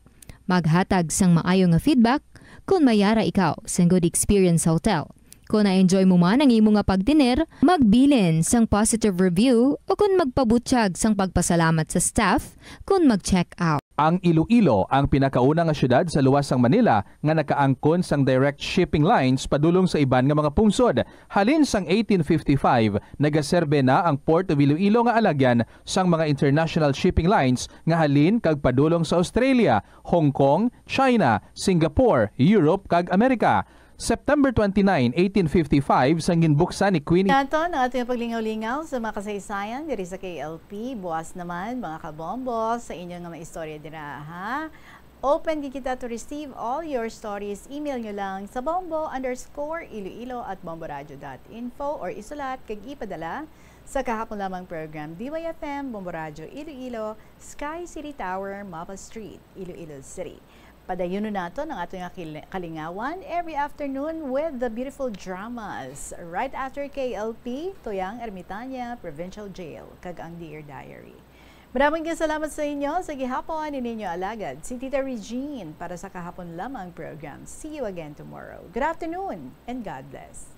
Maghatag sang maayo nga feedback kon may ara ikaw sang good experience sa hotel. Kon na-enjoy mo man ang imo nga pagtener, magbilin sang positive review o kon magpabutyag sang pagpasalamat sa staff kon mag-check out. Ang Iloilo ang pinakauna nga siyudad sa luwas sang Manila nga nakaangkon sang direct shipping lines padulong sa iban nga mga pungsod. Halin sang eighteen fifty-five, nagaserbe na ang Port of Iloilo nga alagyan sang mga international shipping lines nga halin kag padulong sa Australia, Hong Kong, China, Singapore, Europe, kag Amerika. September twenty-nine, eighteen fifty-five, sang ginbuksan ni Queen. Naton ang ating paglingaw-lingaw sa mga kasaysayan diri sa K L P. Buwas naman, mga kabombo, sa inyo nga mga istorya dira, ha? Open gid kita to receive all your stories. Email nyo lang sa bombo underscore iloilo at bomboradio dot info or isulat kag ipadala sa kahapon lamang program, D Y F M, Bombo Radio Iloilo, Sky City Tower, Mapa Street, Iloilo City. Padayunon naton ang aton nga kil-, kalingawan every afternoon with the beautiful dramas. Right after K L P, Tuyang Ermitaña, Provincial Jail, kag ang Dear Diary. Maraming salamat sa inyo. Sa gihapon, ini inyo alagad, si Tita Regine, para sa Kahapon Lamang program. See you again tomorrow. Good afternoon and God bless.